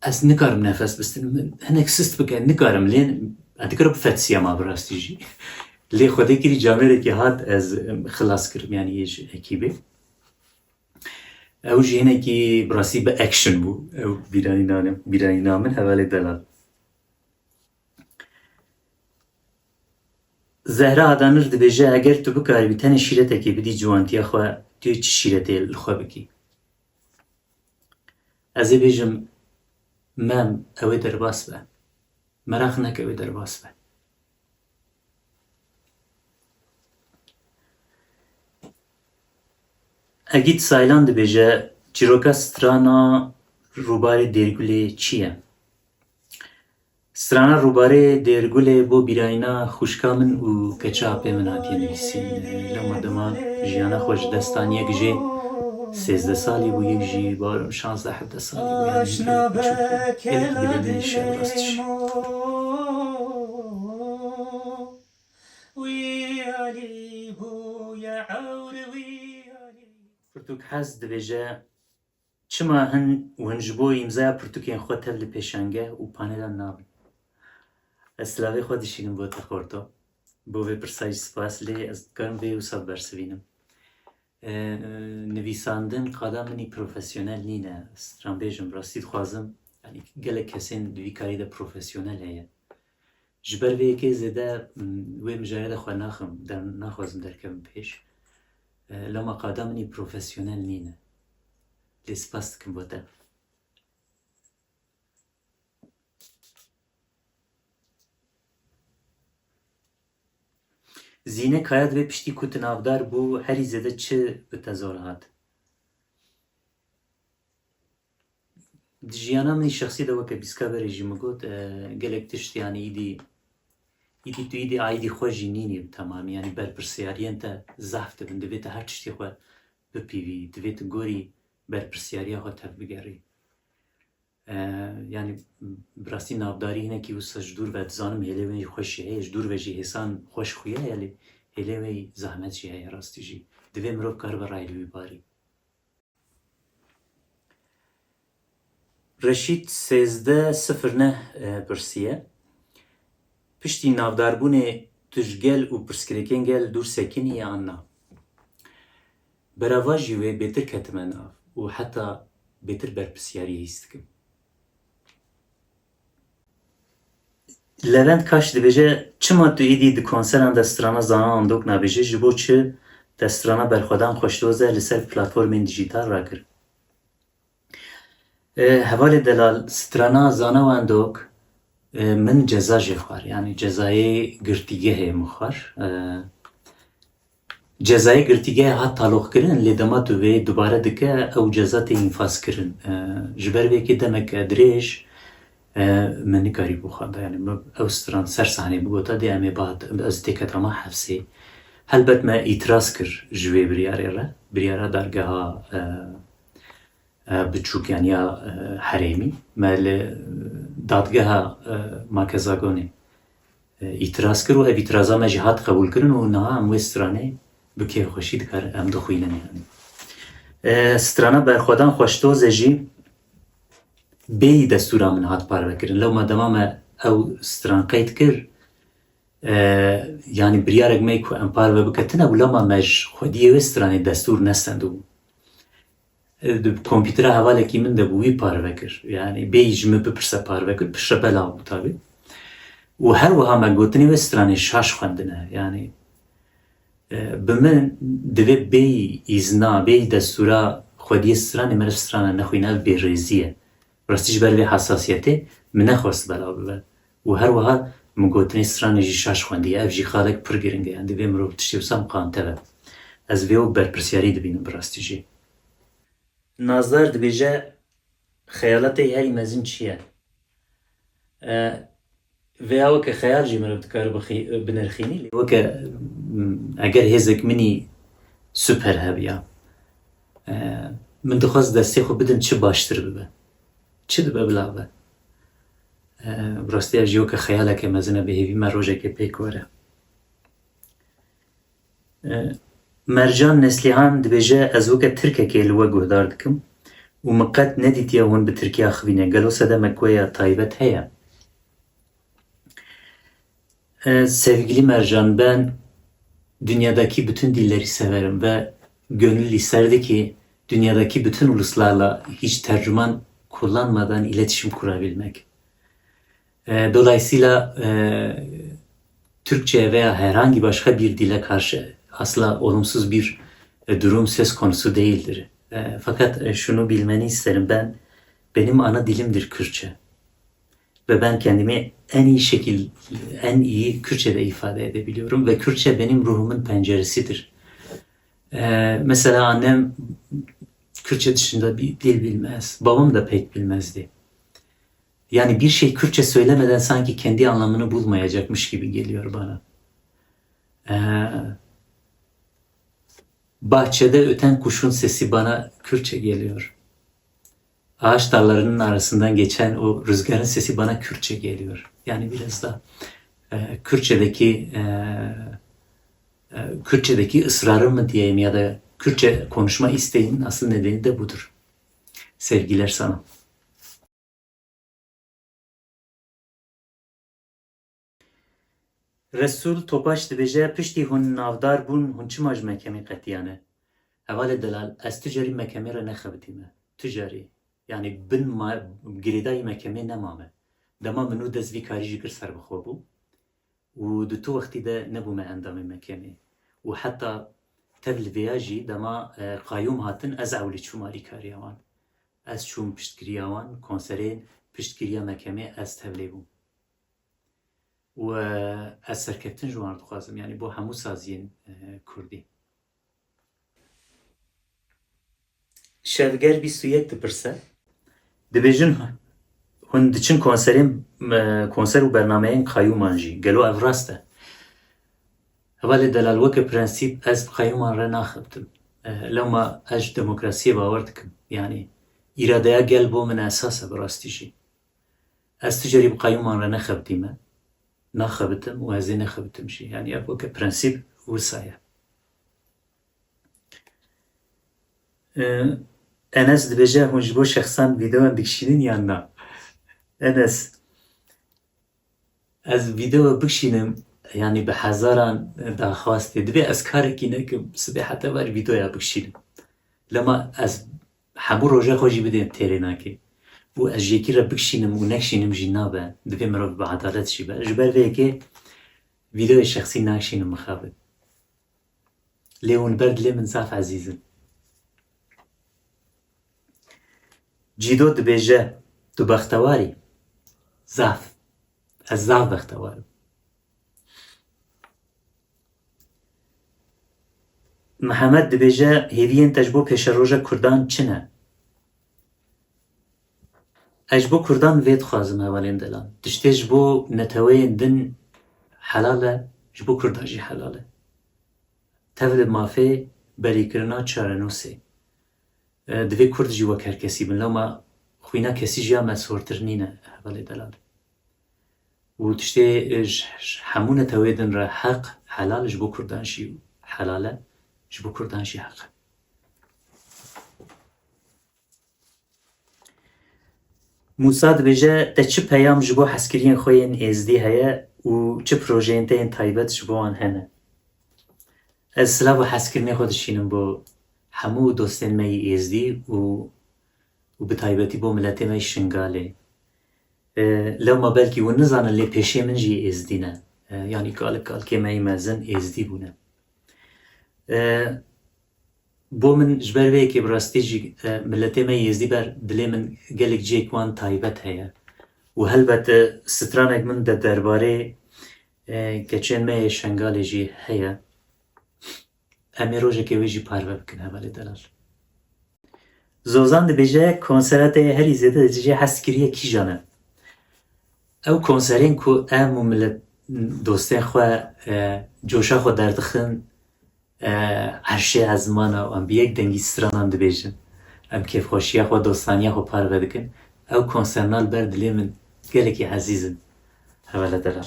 ez nikarim nefes bistînim. Min hinek sist bike, nikarim. Lê ez dikare bifetsiyama bi rastî jî. Lê Xwedê kirî camêrekî hat, ez, em, xilas kirim, yanî yê ji ekîbê. Ew jî hinekî bi rastî bi action bû. Ew bîranîna, bîranîna min hevalê delal. Zehra Adanir dibêje, eger tu bikaribî tenê şîretekê bidî ciwantiya xwe, tu yê çi şîretê li xwe bikî? Ez ê bêjim, Mem, ew ê derbas be. Meraq neke, ew ê derbas be. Egît Saylan dibêje, çîroka strana Rûbarê Dêrgulê çi ye? Strana Rûbarê Dêrgulê bo bîrayîna xwişka min û keça apê min hatiye nivîsîn. Lewma dema jiyana xwe ji dest dan, yek jê sêzdeh salî bû, yek jî bawer im şazdeh hevdeh salî bû. Yani gelek biçûk bû. Gelek dilê min îşe rast jî. Pirtûk Hez dibêje, çima hin û hin ji bo îmzaya pirtûkên xwe tev li pêşangeh û panelan nabin? Ez silavê xwe dişînim bo te xorto. Bo vê pirsa jî spas, lê ez dikarim vê wisa bibersivînim. E, nivîsandin qada min î profesyonel nîne. Stranbêjim, rastî dixwazim, yanî gelek kesên di vî karî de profesyonel heye. Ji ber vê yekê zêde, m, wê mijarê de xwe naxim, der-, naxwazim derkevim pêş. E, lema qada min î profesyonel nîne. Lê spas dikim bo te. Zîne Kaya dibê piştî ku tu navdar bû, herî zêde çi bi te zor hat? Di jiyana min î şexsî de weke bîska berê jî min got, e, gelek tişt, yanî îdî, îdî tu îdî aîdî xwe jî nînî bi temamî, yanî berpirsyariyên te zehf dibin, divê tu her tiştê xwe bipîvî, divê tu gorî berpirsyariya xwe tevbigerî. E, yanî bi rastî navdarî hinekî wisa ji dûr ve dizanim hêlê wê xweş jî heye, ji dûr ve jî hêsan xweş xuya ye, lê hêlê wê zehmet jî heye rastî jî. Divê mirov karibe rayê li wî barî. Reşîd sêzdeh sifir neh, e, pirsiye. Piştî navdarbûnê tu ji gel û pirsgirêkên gel dûr sekinî yan na? Berava jî wê bêtir ketime nav û heta bêtir berpirsyariyê hîs dikim. Levent Kaş dibêje, çima tu êdî di konseran de strana Zana Andok nabêjî? Ji bo çi te strana Berxwedan Xweşdoze li ser platformên dijîtal rakir? E, hevalê delal, strana Zana Wendok, e, min ceza jê xwar. Yanî cezayê girtîgehê min xwar. E, cezayê girtîgehê hat taloqkirin, lê dema tu vê dubare dike, ew ceza tê înfazkirin. E, ji ber vê yekê demek dirêj, e, min nikarîbû xwenda. Yanî min ew stran ser sahneyê bigota, dê em ê bihat, ez têketama hefsê. Helbet me îtiraz kir ji vê biryarê re. Biryara dargeha, e, e, biçûk, yan ya, e, herêmî. Me li dadgeha, e, Makezagonê, e, îtiraz kir û ev îtiraza me jî hat qebûlkirin û niha em wê stranê bi kêfxweşî dikar-, em dixwînin, yanî. E, strana Berxwedan Xweşdoze jî bêyî destûra min hat parvekirin. Lewma dema me ew stran qeyd kir, e, yanî biryarek me ku em parve bike tune bû, lewma me ji xwediyê wê stranê destûr nestendibû. E, di kompîtera hevalekî min de bû, wî parve kir. Yanî bêyî ji min bipirse parve kir, piştre belav bû tabî. Û her wiha me gotinê wê stranê şaş xwendine. Yanî, e, bi min divê bêyî îzna, bêyî destûra xwediyê stranê meriv strana nexwîne, ev bêrêzî ye. Rastî ji ber vê hesasiyetê min nexwest belav bibe. Û her wiha min gotinê stranê jî şaş xwendiye. Ev jî xalek pir giring e. Yanî divê mirov tiştê wisa miqante be. Ez vê wek berpirsyarî dibînim bi rastî jî. Nazdar dibêje, xeyala te yê herî mezin çi ye? E, vêya weke xeyal jî mirov dikare bixî-, binirxînî. Lê weke, m, eger hêzek min î super hebiya, e, min dixwest destê xwe bidim çi baştir bibe. Çi dibe bila be? E, bi rastî ev jî weke xeyaleke mezin e, bi hêvî me rojekê pêk were. E, Mercan Neslihan dibêje, ez weke Tirkekê li we guhdar dikim û min qet nedîtiye hûn bi Tirkiya xivîne. Gelo sedemek we ya taybet heye? E, sevgili Mercan, ben dünyadaki bütün dilleri severim ve gönül isterdi ki dünyadaki bütün uluslarla hiç tercüman kullanmadan iletişim kurabilmek. E, dolayısıyla, e, Türkçe'ye veya herhangi başka bir dile karşı asla olumsuz bir, e, durum söz konusu değildir. E, fakat, e, şunu bilmeni isterim, ben, benim ana dilimdir Kürtçe. Ve ben kendimi en iyi şekil-, en iyi Kürtçe'de ifade edebiliyorum ve Kürtçe benim ruhumun penceresidir. E, mesela annem Kürtçe dışında bir dil bilmez, babam da pek bilmezdi. Yani bir şey Kürtçe söylemeden sanki kendi anlamını bulmayacakmış gibi geliyor bana. Ee, bahçede öten kuşun sesi bana Kürtçe geliyor. Ağaç dallarının arasından geçen o rüzgarın sesi bana Kürtçe geliyor. Yani biraz da, e, Kürtçedeki, e, e, Kürtçedeki ısrarım mı diyeyim ya da Kürtçe konuşma isteğimin asıl nedeni de budur. Sevgiler sana. Resul Topaş dibêje, piştî hûn navdar bûn, hûn çima ji mehkemê qetiyane? Hevalê delal, ez tu carî mekemê re nexebitîme. Tu carî. Yanî bin ma-, girêdayî mekemê nemame. Dema min û dest vî karî jî kir serbixwe bû. Û di tu wextî de nebûme endamê mekemê. Û heta tev li vêya jî dema, e, qayûm hatin, ez ewlî çûm alîkariya wan. Ez çûm piştgiriya wan, konserên piştgiriya mekemê ez tevlê bûm. Û, e, ez serkeftin ji wan dixwazim, yanî bo hemû saziyên, e, kurdî. Şevger bîst û yek dipirse. Dibêjin hûn diçin konserên, e, konser û bernameyên qayûman jî. Gelo ev rast e? Hevalê delal, weke prensîp ez bi qayûman re naxebitim. E, lewma ez ji demokrasiyê bawer dikim. Yanî îradeya gel bo min esas e bi rastî jî. Ez tu carî bi qayûman re nexebitîme. Naxebitim û ez ê nexebitim jî. Yanî ev weke prensîp wisa ye. Ee, Enes dibêje, hûn ji bo şexsan vîdeoyan dikişînin yan na? Enes, ez vîdeo bikişînim, yanî bi hezaran daxwast tê. Divê ez karekî nekim, sibê heta ver vîdeoya bikişînim. Lema ez hemû roja xwe jî bidêm têrê nake. Û ez ji yekî re bikişînim û nekişînim jî nabe. Divê mirov bi edalet jî be. Ji ber vê yekê vîdeoyê şexsî nakişînim mixabin. Lê hûn li ber dilê min zaf ezîz in. Cîdo dibêje, tu bextewar î? Zaf. Ez zaf bextewar im. Mihemed dibêje, hêviyên te ji bo pêşeroja kurdan çi ne? Ez ji bo kurdan vê dixwazim, hevalên delal. Tiştê ji bo neteweyên din helal e, ji bo kurdan jî helal e. Tev li mafê berîkirina çarenûsê. E, divê kurd jî wek her kesî bin. Lewma xwîna kesî jî ya me sortir nîne, hevalê delal. Û tiştê, e, ji, ji hemû netewê din re heq, helal, ji bo kurdan jî helal e, ji bo kurdan jî heq e. Mûsa dibêje, te çi peyam ji bo hezkiriyên xwe yên êzdî heye û çi projeyên te yên taybet ji bo wan hene? Ez silav û hezkirinê xwe dişînim bo hemû dostên me yî êzdî û, û bi taybetî bo miletê me yî Şingalê. E, lewma belkî hûn nizanin, lê pêşê min jî êzdî ne. E, yanî kalik kalkê me yî mezin êzdî bûne. E, Bo min ji ber vê yekê bi rastî jî, e, miletê me yêzdî ber dilê min gelek cihek wan taybet heye. Û helbet, e, stranek min de derbarê, e, keçên me yê Şengalê jî heye. Em ê rojekê wê jî parve bikin, hevalê delal. Zozan dibêje, konsera te yê herî zêde ji cihê hez kiriye kîjan e? Ew konserên ku em û milet, dostên xwe, e, coşa xwe derdixin, e, erşê ezmana û em bi yek dengî stranan dibêjin. Em kêfxweşiya xwe, dostaniya xwe parve dikin. Ew konserna li ber dilê min gelekî ezîz in. Hevala delal.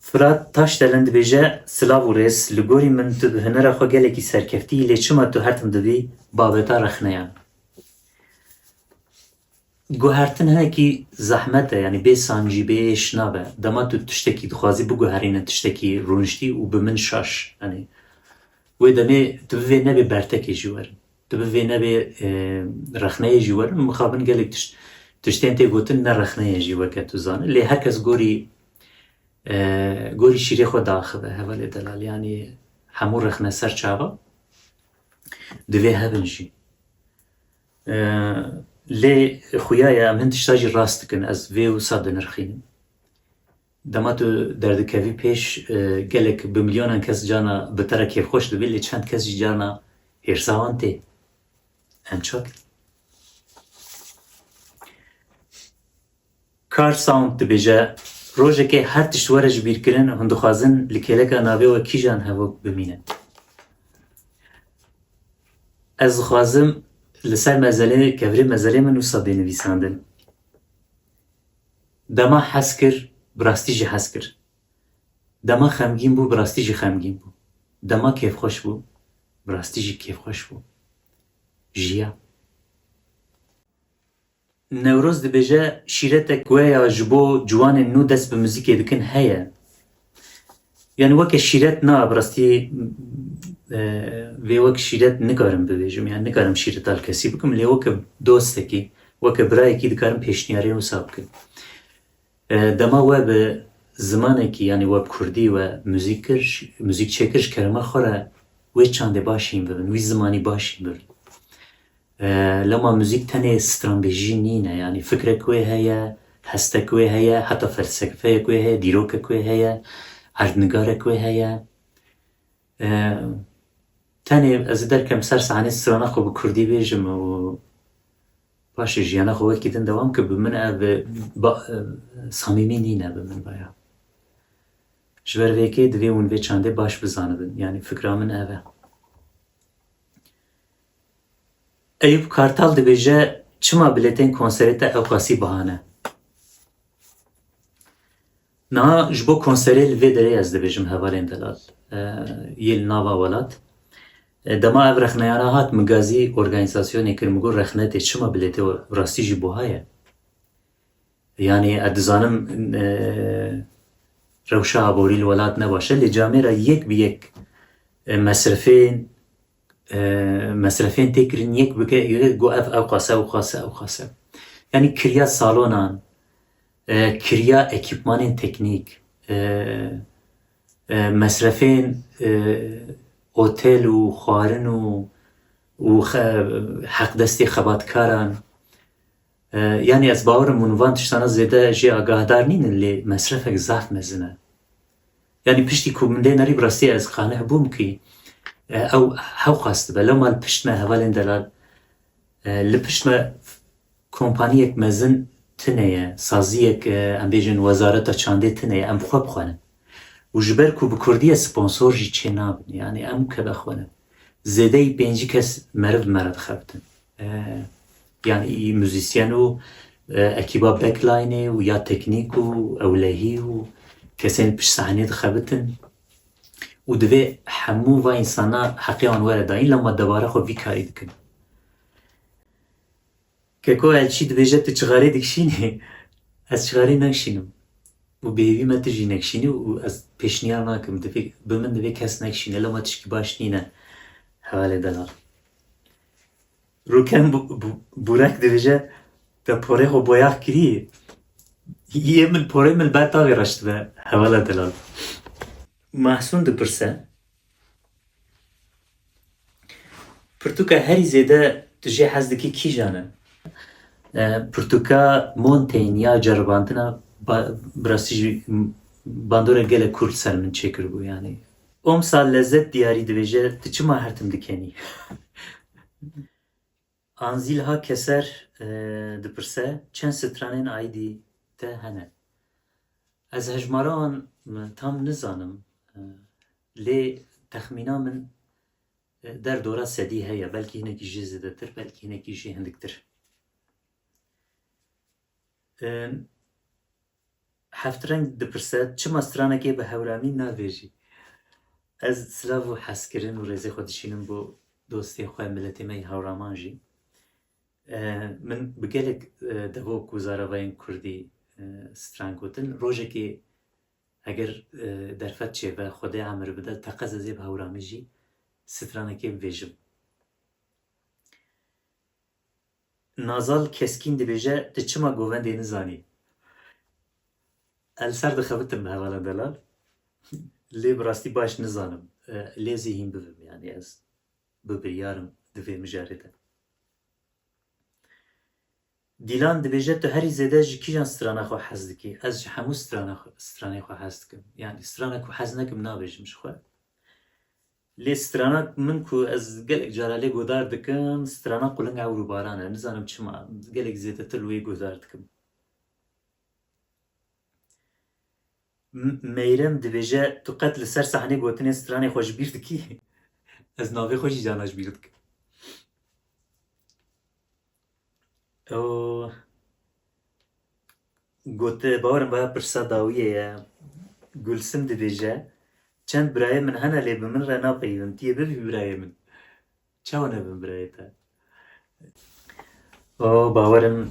Firat Taşdelen dibêje, silav û rêz, li gorî min tu bi hunera xwe gelekî serkeftî yî, lê çima tu her tim dibî babeta rexneyan? Guhertin hinekî zehmet e, yanî bê sancî, bê êş nabe. Dema tu tiştekî dixwazî biguherîne tiştekî rûniştî û bi min şaş. Yanî wê demê tu bivê nebê bertekê jî werin. Tu bivê nebê, e, rexneyê jî werin. Mixabin gelek tişt-, tiştên tê gotin ne rexneyê jî weke tu zane. Lê her kes gorî, e, gorî şîrê xwe diaxive, hevalê delal. Yanî hemû rexne ser çava divê hebin jî. E, lê xuya ye, em hin tişta jî rast dikin, ez vê wisa dinirxînim. Dema tu derdikevî pêş, e, gelek bi milyonan kes carna bi te re kêfxweş dibî, lê çend kes jî carna hêrsa wan tê. Em çakin. Car Sound dibêje, rojekê her tişt were ji bîrkirin, hûn dixwazin li kêleka navê we kîjan hevok bimîne? Ez dixwazim li ser mezelê, kevirê mezelê min wisa bê nivîsandin. Dema hez kir, bi rastî jî hez kir. Dema xemgîn bû, bi rastî jî xemgîn bû. Dema kêfxweş bû, bi rastî jî kêfxweş bû. Jiya. Newroz dibêje, şîretek ku ya ji bo ciwanên nû dest bi muzîkê dikin heye. Yani weke şîret na, bi rastî, e, vê wek şîret nikarim bibêjim, yani nikarim şîreta li kesî bikim, lê weke dostekî, weke birayekî dikarim pêşniyarê wisa bikim. E, dema we bi zimanekî, yani we bi kurdî we muzîk kir, muzîk çêkir, ji kerema xwe re wê çandê baş hîn bibin, wî zimanî baş hîn bibin. E, lema muzîk tenê stranbêjî nîne, yani fikrek wê heye, hestek wê heye, heta felsefeyek wê heye, dîrokek wê heye, erdnigarek wê heye. E, tenê ez ê derkem ser sahnê strana xwe bi kurdî bêjim û paşê jiyana xwe wekî din dewam kir, bi min ev ba-, e, samîmî nîne bi min vaya. Ji ber vê yekê divê hûn vê çandê baş bizanibin. Yani fikra min ev e. Eyûp Kartal dibêje, çima biletên konserê te ewqasî biha ne? Niha ji bo konserê li vê derê ez dibêjim hevalên delal, e, yê li nava welat. E, dema ev rexneyana hat, min gazî organîzasyonê kir, min got, rexne tê, çima biletê rastî jî buha ye? Yani, ez dizanim, e, rewşa aborî li welat ne baş e, lê camêra yek bi yek, e, mesrefên, e, mesrefên tê kirin yek bike, yek got ev, ew qas e, ew qas e, ew qas e. Yani, kiriya salonan, e, kiriya ekîpmanên teknîk, e, e, mesrefên, e, otel û xwarin û, û xe-, heqdestê xebatkaran, E, yani ez bawerim hûn van tiştana zêde jê agahdar nînin, lê mesrefek zaf mezin e. Yani piştî ku min lê nerî, bi rastî ez qaneh bûm ku, e, ew hewqas dibe. Lewma li pişt me hevalên delal, e, li pişt me kompaniyek mezin tune ye, saziyek, e, em bêjin wezareta çandê tune ye, em bi xwe bixwenin. Û ji ber ku bi kurdî ye, sponsor jî çê nabin. Yani em weke vexwenin. Zêdeyî pêncî kes meriv me re dixebitin. E, yani î muzîsyen û, e, ekîba backline û ya teknîk û ewlehî û kesên pişt sahnê dixebitin. Û divê hemû va însana heqê wan were dayîn, lema debara xwe vî karî dikin. Keko Elçî dibêje, tu çixarê dikişînî? Ez çixarê nekişînim. Û bi hêvî me tu jî nekişînî û ez pêşniyar nakim. Divê, bi min divê kes nekişîne. Lema tişkî baş nîne. Hevalê delal. Rûken Bu-, Bu-, Burek dibêje, te porê xwe boyax kirî? Yê min, porê min li ber taxê re ştibe. Hevala delal. Mahsûn dipirse, pirtûka herî zêde tu jê hez dikî kîjan e? E, pirtûka Montaigne ya ceribandina ba-, bi rastî jî bandora gelek kurt ser min çêkiribû yani. Omsa Lezet Diyarî dibêje, tu çima her tim dikenî? Anzîlha Keser, e, dipirse, çend stranên aîdî te hene? Ez hejmara wan, m, tam nizanim, e, lê texmîna min, e, derdora sedî heye, belkî hinekî jê zêdetir, belkî hinekî jê hindiktir. E, Heftreng dipirse, çima stranekê bi hewramî nabêjî? Ez silav û hezkirin û rêzê xwe dişînim bo dostê xwe, miletê me yê hewraman jî. E, min bi gelek, e, devok û zaravayên kurdî, e, stran gotin. Rojekê eger, e, derfet çêbe, Xwedê emir bide, teqez ez ê bi hewramî jî stranekê bibêjim. Nazal Keskîn dibêje, tu çima govendê nizanî? Ez li ser dixebitim bi hevala delal. Lê bi rastî baş nizanim. E, lê zî hîn bibim, yani ez bi biryar im di vê mijarê de. Dîlan dibêje, tu herî zêde ji kîjan strana xwe hez dikî? Ez ji hemû strana xwe, stranê xwe hez dikim. Yani strana ku hez nekim nabêjim ji xwe. Lê strana min ku ez gelek cara lê guhdar dikim, strana Qulinga Ewr û Baran e. Nizanim çima, gelek zêdetir li wê guhdar dikim. M-, Meyrem dibêje, tu qet li ser sahnê gotinên stranê xwe ji bîr dikî? Ez navê xwe jî cana ji bîr dikim. Ew gote, bawerim vaya pirsa dawiyê ye. Gulsim dibêje, çend birayê min hene lê bi min re napeyivin. Tu yê bibî birayê min. Çawa nebin birayê te? O, bawerim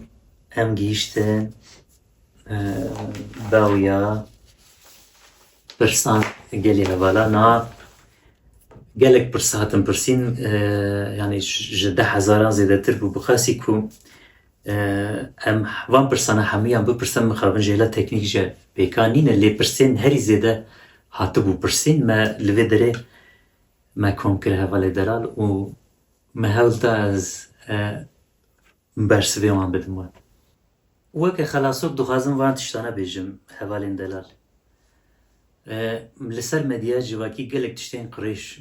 em gihîştin, e, dawiya. Pirsan gelî hevala na gelek pirs hatin pirsîn, e, yanî ji deh hezaran zêdetir bû. Bi qasî ku, e, em van pirsana hemûyan bipirsin, mixabin jêla teknîk jî pêkan nîne, lê pirsên herî zêde hatibû pirsîn, me li vê derê me kom kir hevalê delal û me hewl da ez, e, bersivê wan bidim we. Weke xelasok dixwazim van tiştana bêjim, hevalên delal. E, li ser medya civakî gelek tiştên qirêj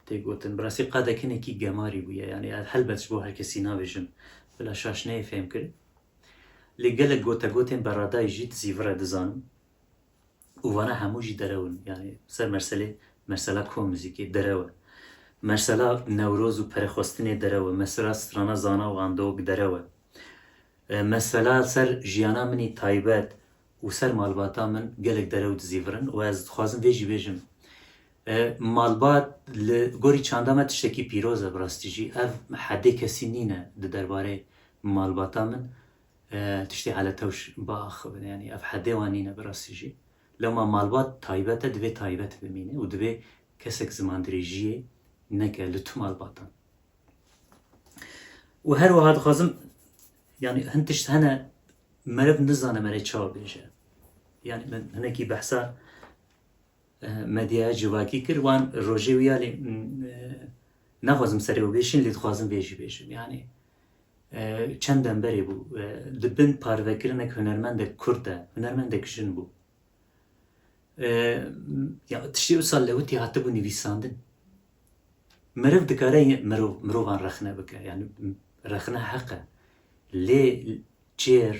tê gotin. Bi rastî qadek hinekî gemarî bûye. Yanî ez helbet ji bo her kesî nabêjim. Bila şaş neyê fêhm kirin. Lê gelek gotegotên beradayî jî dizîvire dizanim. Û vana hemû jî derew in. Yanî ser merselê, mersela kom muzîkê derew e. Mersela Newroz û perexwestinê derew e. Mesela strana Zana û Andok derew e. E, mesela ser jiyana min î taybet û ser malbata min gelek derew dizîvirin û ez dixwazim vê jî bêjim. E, malbat li gorî çanda me tiştekî pîroz e bi rastî jî. Ev hedê kesî nîne di derbarê malbata min, e, tiştê eletewş biaxivin. Yanî ev hedê wan nîne bi rastî jî. Lema malbat taybet e, divê taybet bimîne û divê kesek zimandirêjiyê neke li tu malbatan. Û her wiha dixwazim, yanî hin tişt hene meriv nizane mere çawa bêje. Yanî min hinekî behsa, e, medyaya civakî kir, wan rojê wî ya lê, m, e, naxwazim serê wê bêşîn, lê dixwazim vê jî bêjim. Yanî, e, çend demberê bû, e, di bin parvekirinek hunermendek kurd de, hunermendek jin bû. E, ya, tiştê wisa lewitî hatibû nivîsandin. Meriv dikare mirov, mirovan rexne bike. Yanî, rexne heq e. Lê çêr,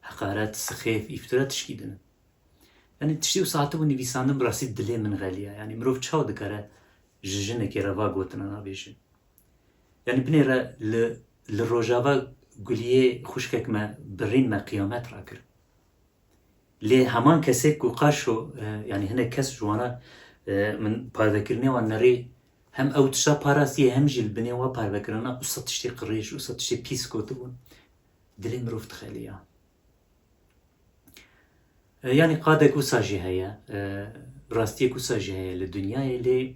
heqaret, sixêf, îftira tişkî din in. Yanî tiştê wisa hatibû nivîsandin, bi rastî dilê min xeliya. Yanî mirov çawa dikare ji jinekê re va gotina nabêje? Yanî binêre li, li Rojava guliyê xwişkek me birîn me qiyamet rakir. Lê heman kesê ku qaşo, e, yanî hinek kes ji wana, e, min parvekirinê wan nerî hem ew tişta parastiye hem jî li binê wa parvekirina wisa tiştê qirêj, wisa tiştê pîs gotibûn, dilê mirov dixeliya. E, yanî qadek wisa jî heye, e, rastiyek wisa jî heye li dinyayê, lê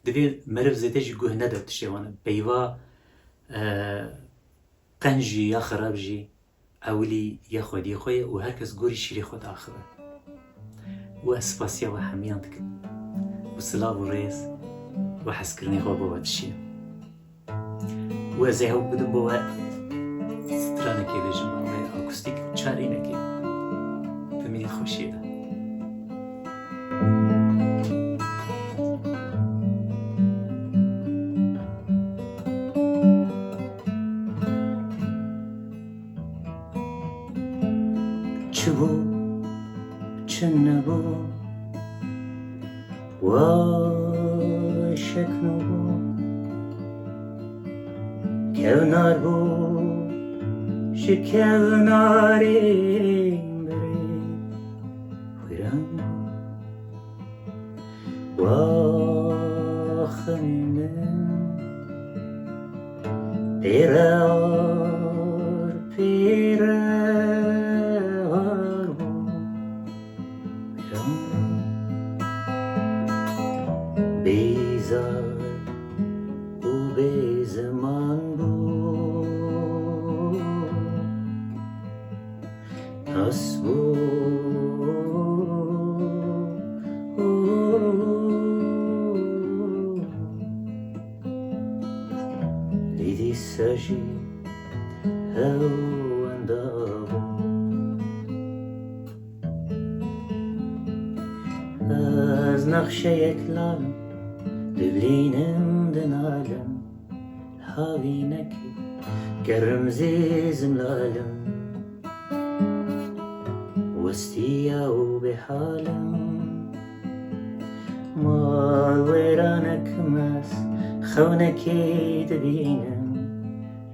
divê meriv zêde jî guh nede tiştê wan. Peyva, e, qenc jî ya xerab jî ewilî ya xwediyê xwe ye û her kes gorî şîrê xwe diaxive. Û ez spasiya we hemiyan dikim. Û silav û rêz û hezkirinê xwe bo we dişînim. Û ez ê hewl bidim bo we stranekê bêjim, wê akustîk çarînekê. Bimînin xweşiyê de. Çi bû, çi nebû, wa şek nû bû. Kevnar bû, ji kevnarê birê xwîran bû. Wa xemî min pêrar, pêrar bû. Bêzar û bêziman bû. Nas bû. Lê dîsa jî hew wenda bû. Ez nexşeyek lal im, dibilînim, dinalim. Havînekê germ zîzim lalim, westiya û bêhalim. Mal wêranekim ez, xewnekê dibînim.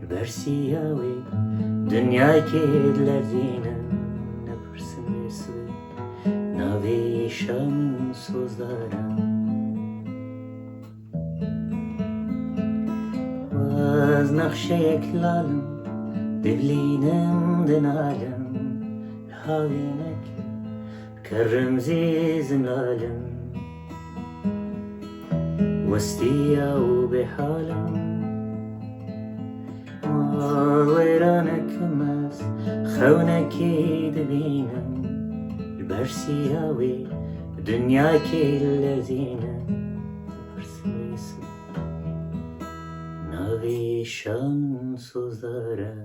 Li ber siya wê dinyayekê dilerzînim. Nepirsin wê sibê navê îşa min sozdar e. Ez nexşeyek lal im, dibilînim, dinalim, li havînekê Kerrim zî zimlalim, westiya û bêhalim. Mal wêranek mez, xewnekî dibînim. Ji ber siya wî dinyakî lezînim. Navî şan sozdarim.